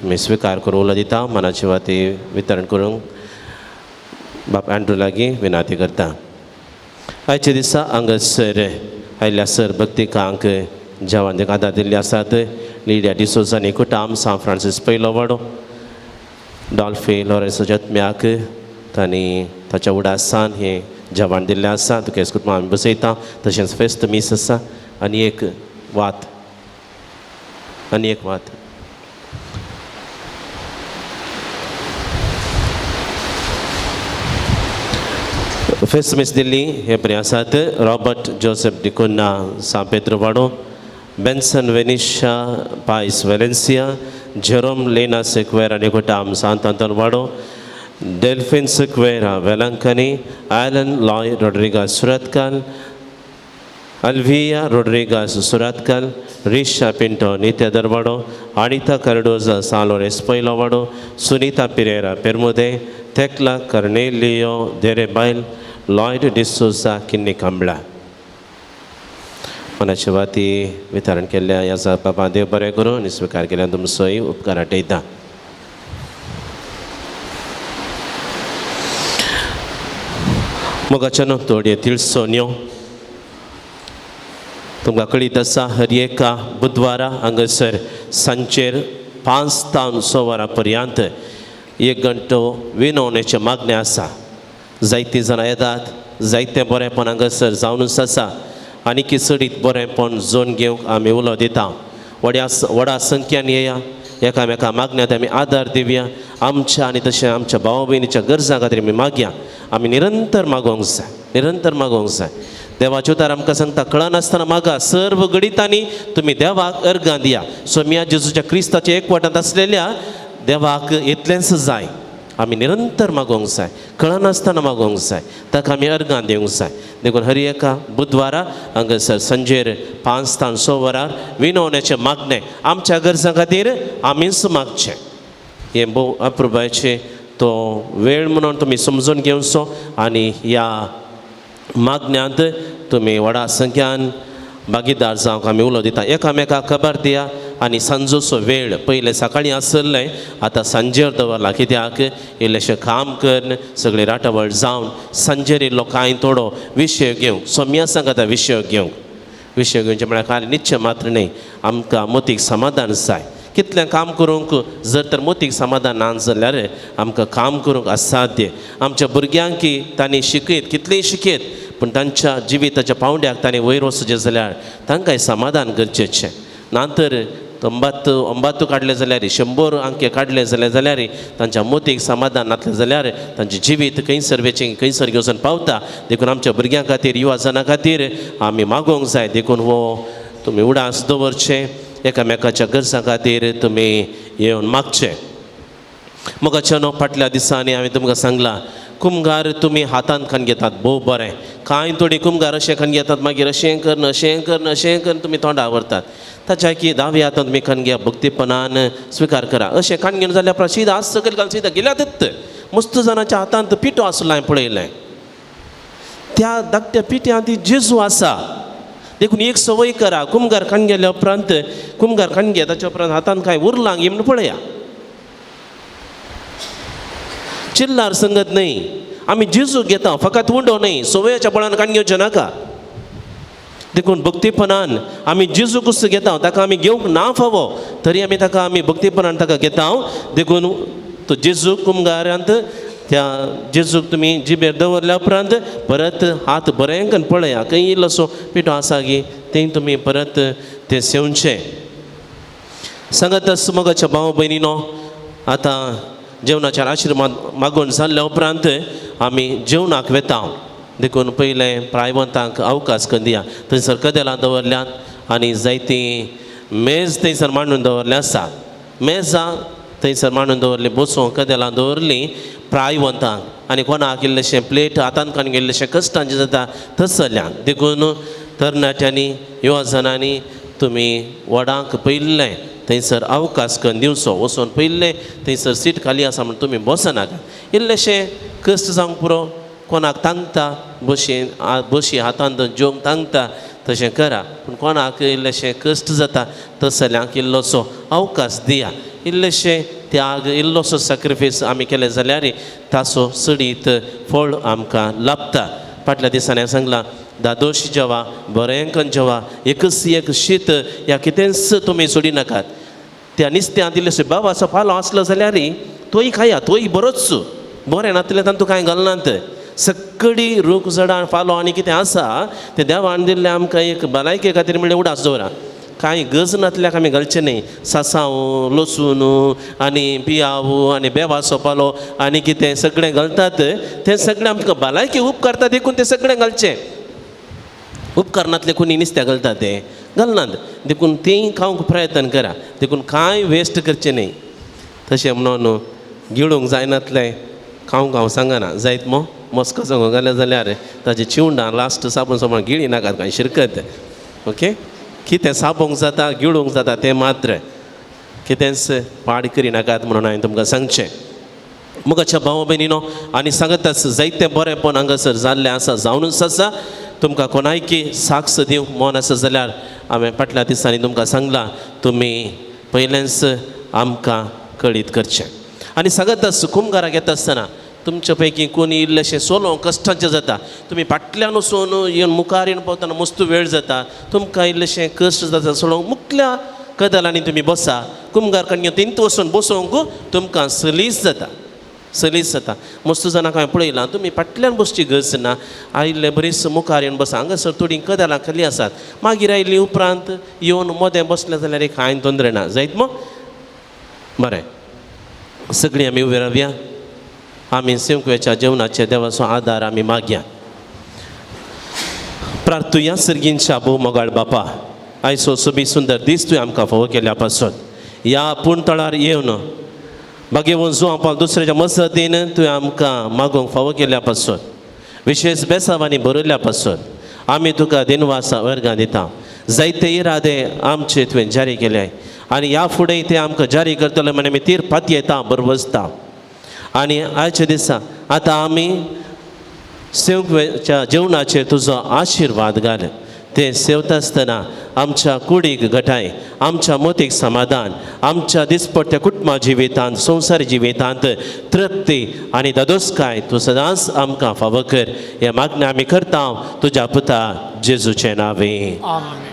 तुमी स्विकार करूंक उलो दिता मनाची वाती वितरण करूंक बाप एंड्रू लागीं विनंती करता। आयच्या दिसा हांगासर आयल्या सर भक्तिकांक जेवण दिवंक आदार दिल्ले आसात लिडिया डिसोजा आनी कुटाम सांत फ्रांसीस पयलो वाडो डॉल्फी लॉरेन्सो जत्म्याक तांणी ताच्या उडासान हें जेवण दिल्लें आसा तुका कुटुंब आमी बसयता तशेंच फेस्त मीस आसा आनी एक वात आनी एक वात फेस्त मीस दिल्ली हे बरें आसात रॉबर्ट जोसेफ डिकुन्ना सांत पेद्रो वाडो Benson Venisha Paes Valencia Jerome Lena Sequeira आनी कुटाम सांत आंतोन वाडो Delphine Sequeira Velankanni Alan Loy Rodrigues Surathkal Alvia Rodrigues Surathkal Risha Pinto Nitya Darwado Anita Cardoza San Lourenco पयलो वाडो सुनीता पिरेरा पेरमुदे तेकला कर्नेलियो देरेबायल लॉयड डिसोजा किन्नी कांबळा। मनाची वाती वितरण केल्ल्या ह्या बाबा देव बरें करूं आनी स्विकार केल्ल्यान तुमचोय उपकार आटयता। मोगाच्यानो तोडये तिळसोन्यो तुमकां कळीत आसा हर एका बुधवारा हांगासर सांजचेर 5 तावन 6 वरां पर्यंत एक घंटो विनवणेचें मागणें आसा। जायतीं जाणां येतात जायतें बरेंपण हांगासर जावनूच आसा आनी चडीत बरेंपण जोन घेवंक आमी उलो दिता। व्हडा संख्यान येया एकामेका मागण्यांत आमी आदार दिवया आमच्या आनी तशें आमच्या भाव भयणीच्या गरजां खातीर आमी मागया आमी निरंतर मागोवंक जाय निरंतर मागोवंक जाय। देवाच्यो उतर आमकां सांगता कळनासतना मागा सर्व घडितांनी तुमी देवाक अर्गां दिया। सोम्या जेजूच्या क्रिस्ताच्या एकवटांत आसलेल्या देवाक इतलेंच जाय आमी निरंतर मागोवंक जाय कळनासतना मागोवंक जाय ताका आमी अर्गां दिवंक जाय। देखून हर एका बुधवारा हांगासर सांजेर 5 तान 6 वरार विनवण्याचें मागणें आमच्या गरजां खातीर आमीच मागचें हें भोव अप्रुबायचें तो वेळ म्हणून तुमी समजून घेवचो आनी ह्या मागण्यांत तुमी व्हडा संख्यान भागीदार जावंक आमी उलो दिता। एकामेकाक खबर दिया आनी सांजोचो वेळ पयलें सकाळीं आसलें आतां सांजेर दवरला कित्याक इल्लेशें काम करून सगळें राटावळ जावन सांजेर इल्लो कांय थोडो विशय घेवंक सोम्या सांगता विशय घेवंक विशय घेवचें म्हळ्यार खाली निश्चय मात्र न्हय आमकां मतीक समाधान जाय कितलें काम करूंक जर तर मोतीक समाधान ना जाल्यार आमकां काम करूंक असाध्य. आमच्या भुरग्यांकी तांणी शिकयत, कितलेंय शिकयत, पूण तांच्या जिविताच्या पावंड्याक तांणी वयर वचचें जाल्यार तांकांय समाधान गरजेचें. ना तर 9 काडले जाल्यार 100 अंके काडले जाल्यार तांच्या मोतीक समाधान नातलें जाल्यार तांचें जिवीत खंयसर वेचें खंयसर घेवचोन पावता. देखून आमच्या भुरग्यां खातीर, युवा जनां खातीर आमी मागोवंक जाय. देखून हो तुमी उडास दवरचें, एकामेकाच्या गरजां खातीर तुमी येवन मागचें. मोगाच्या न्हू, फाटल्या दिसांनी हांवें तुमकां सांगलां, कुमगार तुमी हातान खान घेतात, भोव बरें. कांय थोडीं कुमगार अशें खान घेतात, मागीर अशें करून अशें करून अशें करून तुमी तोंडा व्हरतात. ताच्या की दाव्या हातान तुमी खान घेया, भक्तीपणान स्विकार करा. अशें खान घेवन जाल्यार उपरांत सीधा आज सकयल घाल, सीधा गेल्यातच. मस्त जाणांच्या हातांत पिठो आसलो हांवें पळयलें, त्या धाकट्या पिठ्यांत ती जेजू आसा. देखून एक संवय करा, कुमगार खान गेल्या उपरांत कुमगार खान घे, ताच्या उपरांत हातान कांय उरलां गी म्हणून पळया. चिल्लार संगत न्हय, आमी जेजू घेता फकत उंडो न्हय, संवयाच्या बळान काण घेवचें नाका. देखून भक्तीपणान आमी जेजू कुस घेता, ताका आमी घेवंक ना फावो तरी आमी ताका आमी भक्तीपणान ताका घेता. देखून तो जेजू कुमगारांत त्या जेजूक तुमी जिबेर दवरल्या उपरांत परत हात बरें करून पळया, खंय इल्लोसो पिठो आसा गी थंय तुमी परत तें सेवचें. सांगात मोगाच्या भाव भयणीनो, आतां जेवणाच्या आशिर्वाद मागून जाल्ल्या उपरांत आमी जेवणाक वेता. देखून पयलें प्रायवंतांक अवकाश करून दिया. थंयसर कदेलां दवरल्यात आनी जायतीं मेज थंयसर मांडून दवरलें आसा. मेजां थंयसर मांडून दवरलीं, बसूंक कदेलां दवरलीं प्रायवंतांक आनी कोणाक इल्लेशें प्लेट हातान काडून इल्लेशें कश्टांचें जाता थंयसरल्यान. देखून तरणाट्यांनी युवा जणांनी तुमी व्हडांक पयलें थंयसर अवकाश करून दिवचो. वचून पयलें थंयसर सीट खाली आसा म्हण तुमी बसनाका. इल्लेशें कश्ट जावंक पुरो, कोणाक तांकता बशी बशी हातान जेवंक तांकता तशें करा, पूण कोणाक इल्लेशें कश्ट जाता तसल्यांक इल्लोसो अवकाश दिया. इल्लेशें त्याग, इल्लोसो सॅक्रिफायस आमी केलें जाल्यार ताचो चडीत फळ आमकां लाभता. फाटल्या दिसांनी हांवें सांगलां, दादोश जेवा, बरें करून जेवा, एकच एक शीत ह्या कितेंच तुमी सोडी नाकात. त्या निस्त्यांत इल्लेशें बाबाचो पालो आसलो जाल्यार तोय खाया, तोय बरोच बरें नातलें तातूंत कांय घालनात. सगळी रूख झाडां पालो आनी कितें आसा तें देवान दिल्लें आमकां एक भलायके खातीर म्हणल्यार उडास दवरा. कांय गज नातल्याक आमी घालचें न्हय. सासांव, लसूण आनी पियाव आनी बेवाचो पालो आनी कितें सगळें घालतात तें सगळें आमकां भलायकी उपकारता, देखून तें सगळें घालचें. उपकारनातलें कोणी नुस्त्या घालता तें घालनात, देखून तें खावंक प्रयत्न करा. देखून कांय वेस्ट करचें न्हय. तशें म्हणून गिळूंक जायनातलें खावंक हांव सांगना, जायत मो मस्को सांगूंक घालें जाल्यार ताजे चिवंडां लास्ट साबून साबण गिळी नाकात कांय शिरकत. ओके, कितें साबूंक जाता गिळूंक जाता तें मात्र कितेंच पाड करिनाकात म्हणून हांवें तुमकां सांगचें. मोगाच्या भाव भयणीनो, आनी सांगताच जायतें बरेंपण हांगासर जाल्लें आसा, जावनूच आसा. तुमकां कोणायकी साक्ष दिवंक मन आसा जाल्यार हांवें फाटल्या दिसांनी तुमकां सांगलां, तुमी पयलेंच आमकां कळीत करचें. आनी सांगताच कुमगाराक येता आसतना तुमच्या पैकी कोणी इल्लेशें सोलो कश्टांचें जाता, तुमी फाटल्यान वचून येवन मुखार येवन पावतना मस्त वेळ जाता, तुमकां इल्लेशें कश्ट जाता सोडोवंक मुखल्या कदलांनी तुमी बसा. कुमगार कडल्यान थंयच वचून बसोवंक तुमकां सलीस जाता, सलीस जाता. मस्त जाणांक हांवें पळयलां, तुमी फाटल्यान बसची गरज ना, आयिल्ले बरीच मुखार येवन बसा. हांगासर थोडीं कदेलां खाली आसात, मागीर आयिल्ली उपरांत येवन मदें बसलें जाल्यार एक कांय तोंदरे ना जायत मग. बरें, सगळीं आमी उबी रावया. आमी सेवकवेच्या जेवणाचे देवाचो आदार आमी मागया. प्रार्थुया. सर्गींच्या भोव मोगाळ बापा, आयचो सोबीत सुंदर दीस तुवें आमकां फावो केल्या पासत ह्या पूण तळार येवन बागेवन जो आपा दुसऱ्याच्या मजतीन तुवें आमकां मागोवंक फावो केल्या पासत, विशेश बेसावांनी बरयल्या पासत आमी तुका दिनवासा वर्गां दिता. जायते इरादे आमचे तुवें जारी केले आनी ह्या फुडें ते आमकां जारी करतले म्हण आमी तीर पातयेता बरवसता. आनी आयच्या दिसा आतां आमी सेवच्या जेवणाचेर तुजो आशिर्वाद घाल. तें सेवता आसतना आमच्या कुडीक घटाय, आमच्या मोतीक समाधान, आमच्या दिसपट्ट्या कुटुंबा जिवितांत, संवसारी जिवितांत तृप्ती आनी दादोसकाय तूं सदांच आमकां फावो कर. हें मागणें आमी करता तुज्या पुता जेजूचें नांवे. आमेन.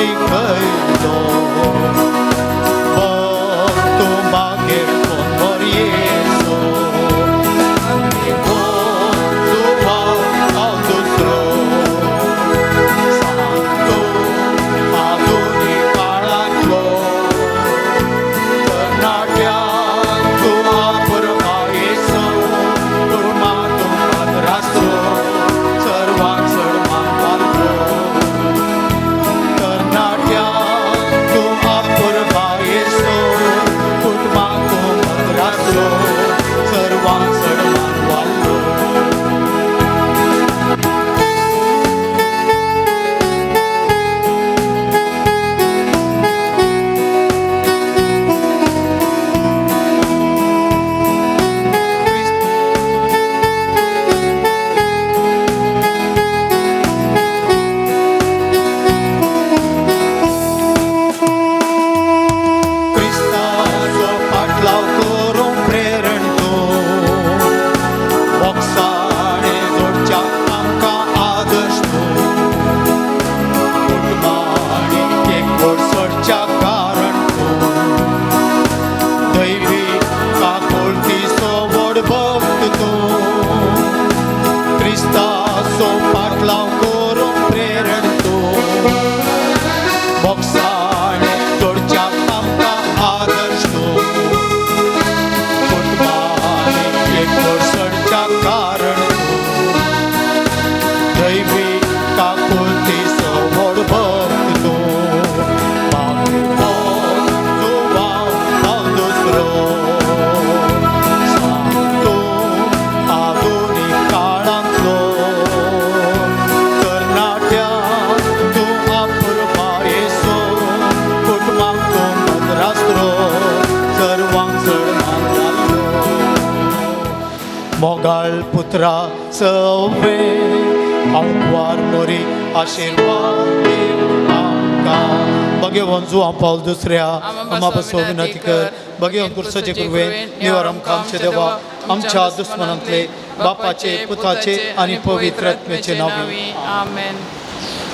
शिकयलो भक्त तूं मागीर कोण येसो कोण जुवांव हांव दुसरो सांग तूं आधुनीक काळांतलो तरणाट्यांक तूं आपरमा येसो कुटुंबाक तूं आदरासो सर्वांक चड मान वाडलो तरणाट्यांक तूं आपरमा येसो कुटुंबाक तूं आदरासो सर्वांक चड मान वाडलो. क्रिस्ताचो पाटलाव करूंक प्रेरण तूं बोगसाणे जोडच्या आमकां आदर्श तूं कुटुंबांनी एकवट सोडच्या कारण तूं दैवी काकुळटीचो व्हड भक्त तूं क्रिस्ताचो पाटलाव करूंक प्रेरण तूं बोगसाणे जोडच्या आमकां आदर्श तूं कुटुंबांनी एकवट सोडच्या कारण तूं दैवी काकुळटीचो व्हड भक्त तूं मागीर कोण जुवांव हांव दुसरो सांग तूं आधुनीक काळांतलो तरणाट्यांक तूं आपरमा येसो कुटुंबाक तूं मद्रासरो सर्वांक चड मान घाल्लो. मोगाळ पुत्रा सवे आंकवार मोरी आशिर्वाद देव आमकां. भगेवन जुवां पावल दुसऱ्या आमा बसो विनंती कर. भगेवन कुर्साचे कृपेन निवार आमकां आमच्या देवा आमच्या दुस्मनांतले बापाचे पुताचे आनी पवित्र आत्म्याचे नांवी. आमेन.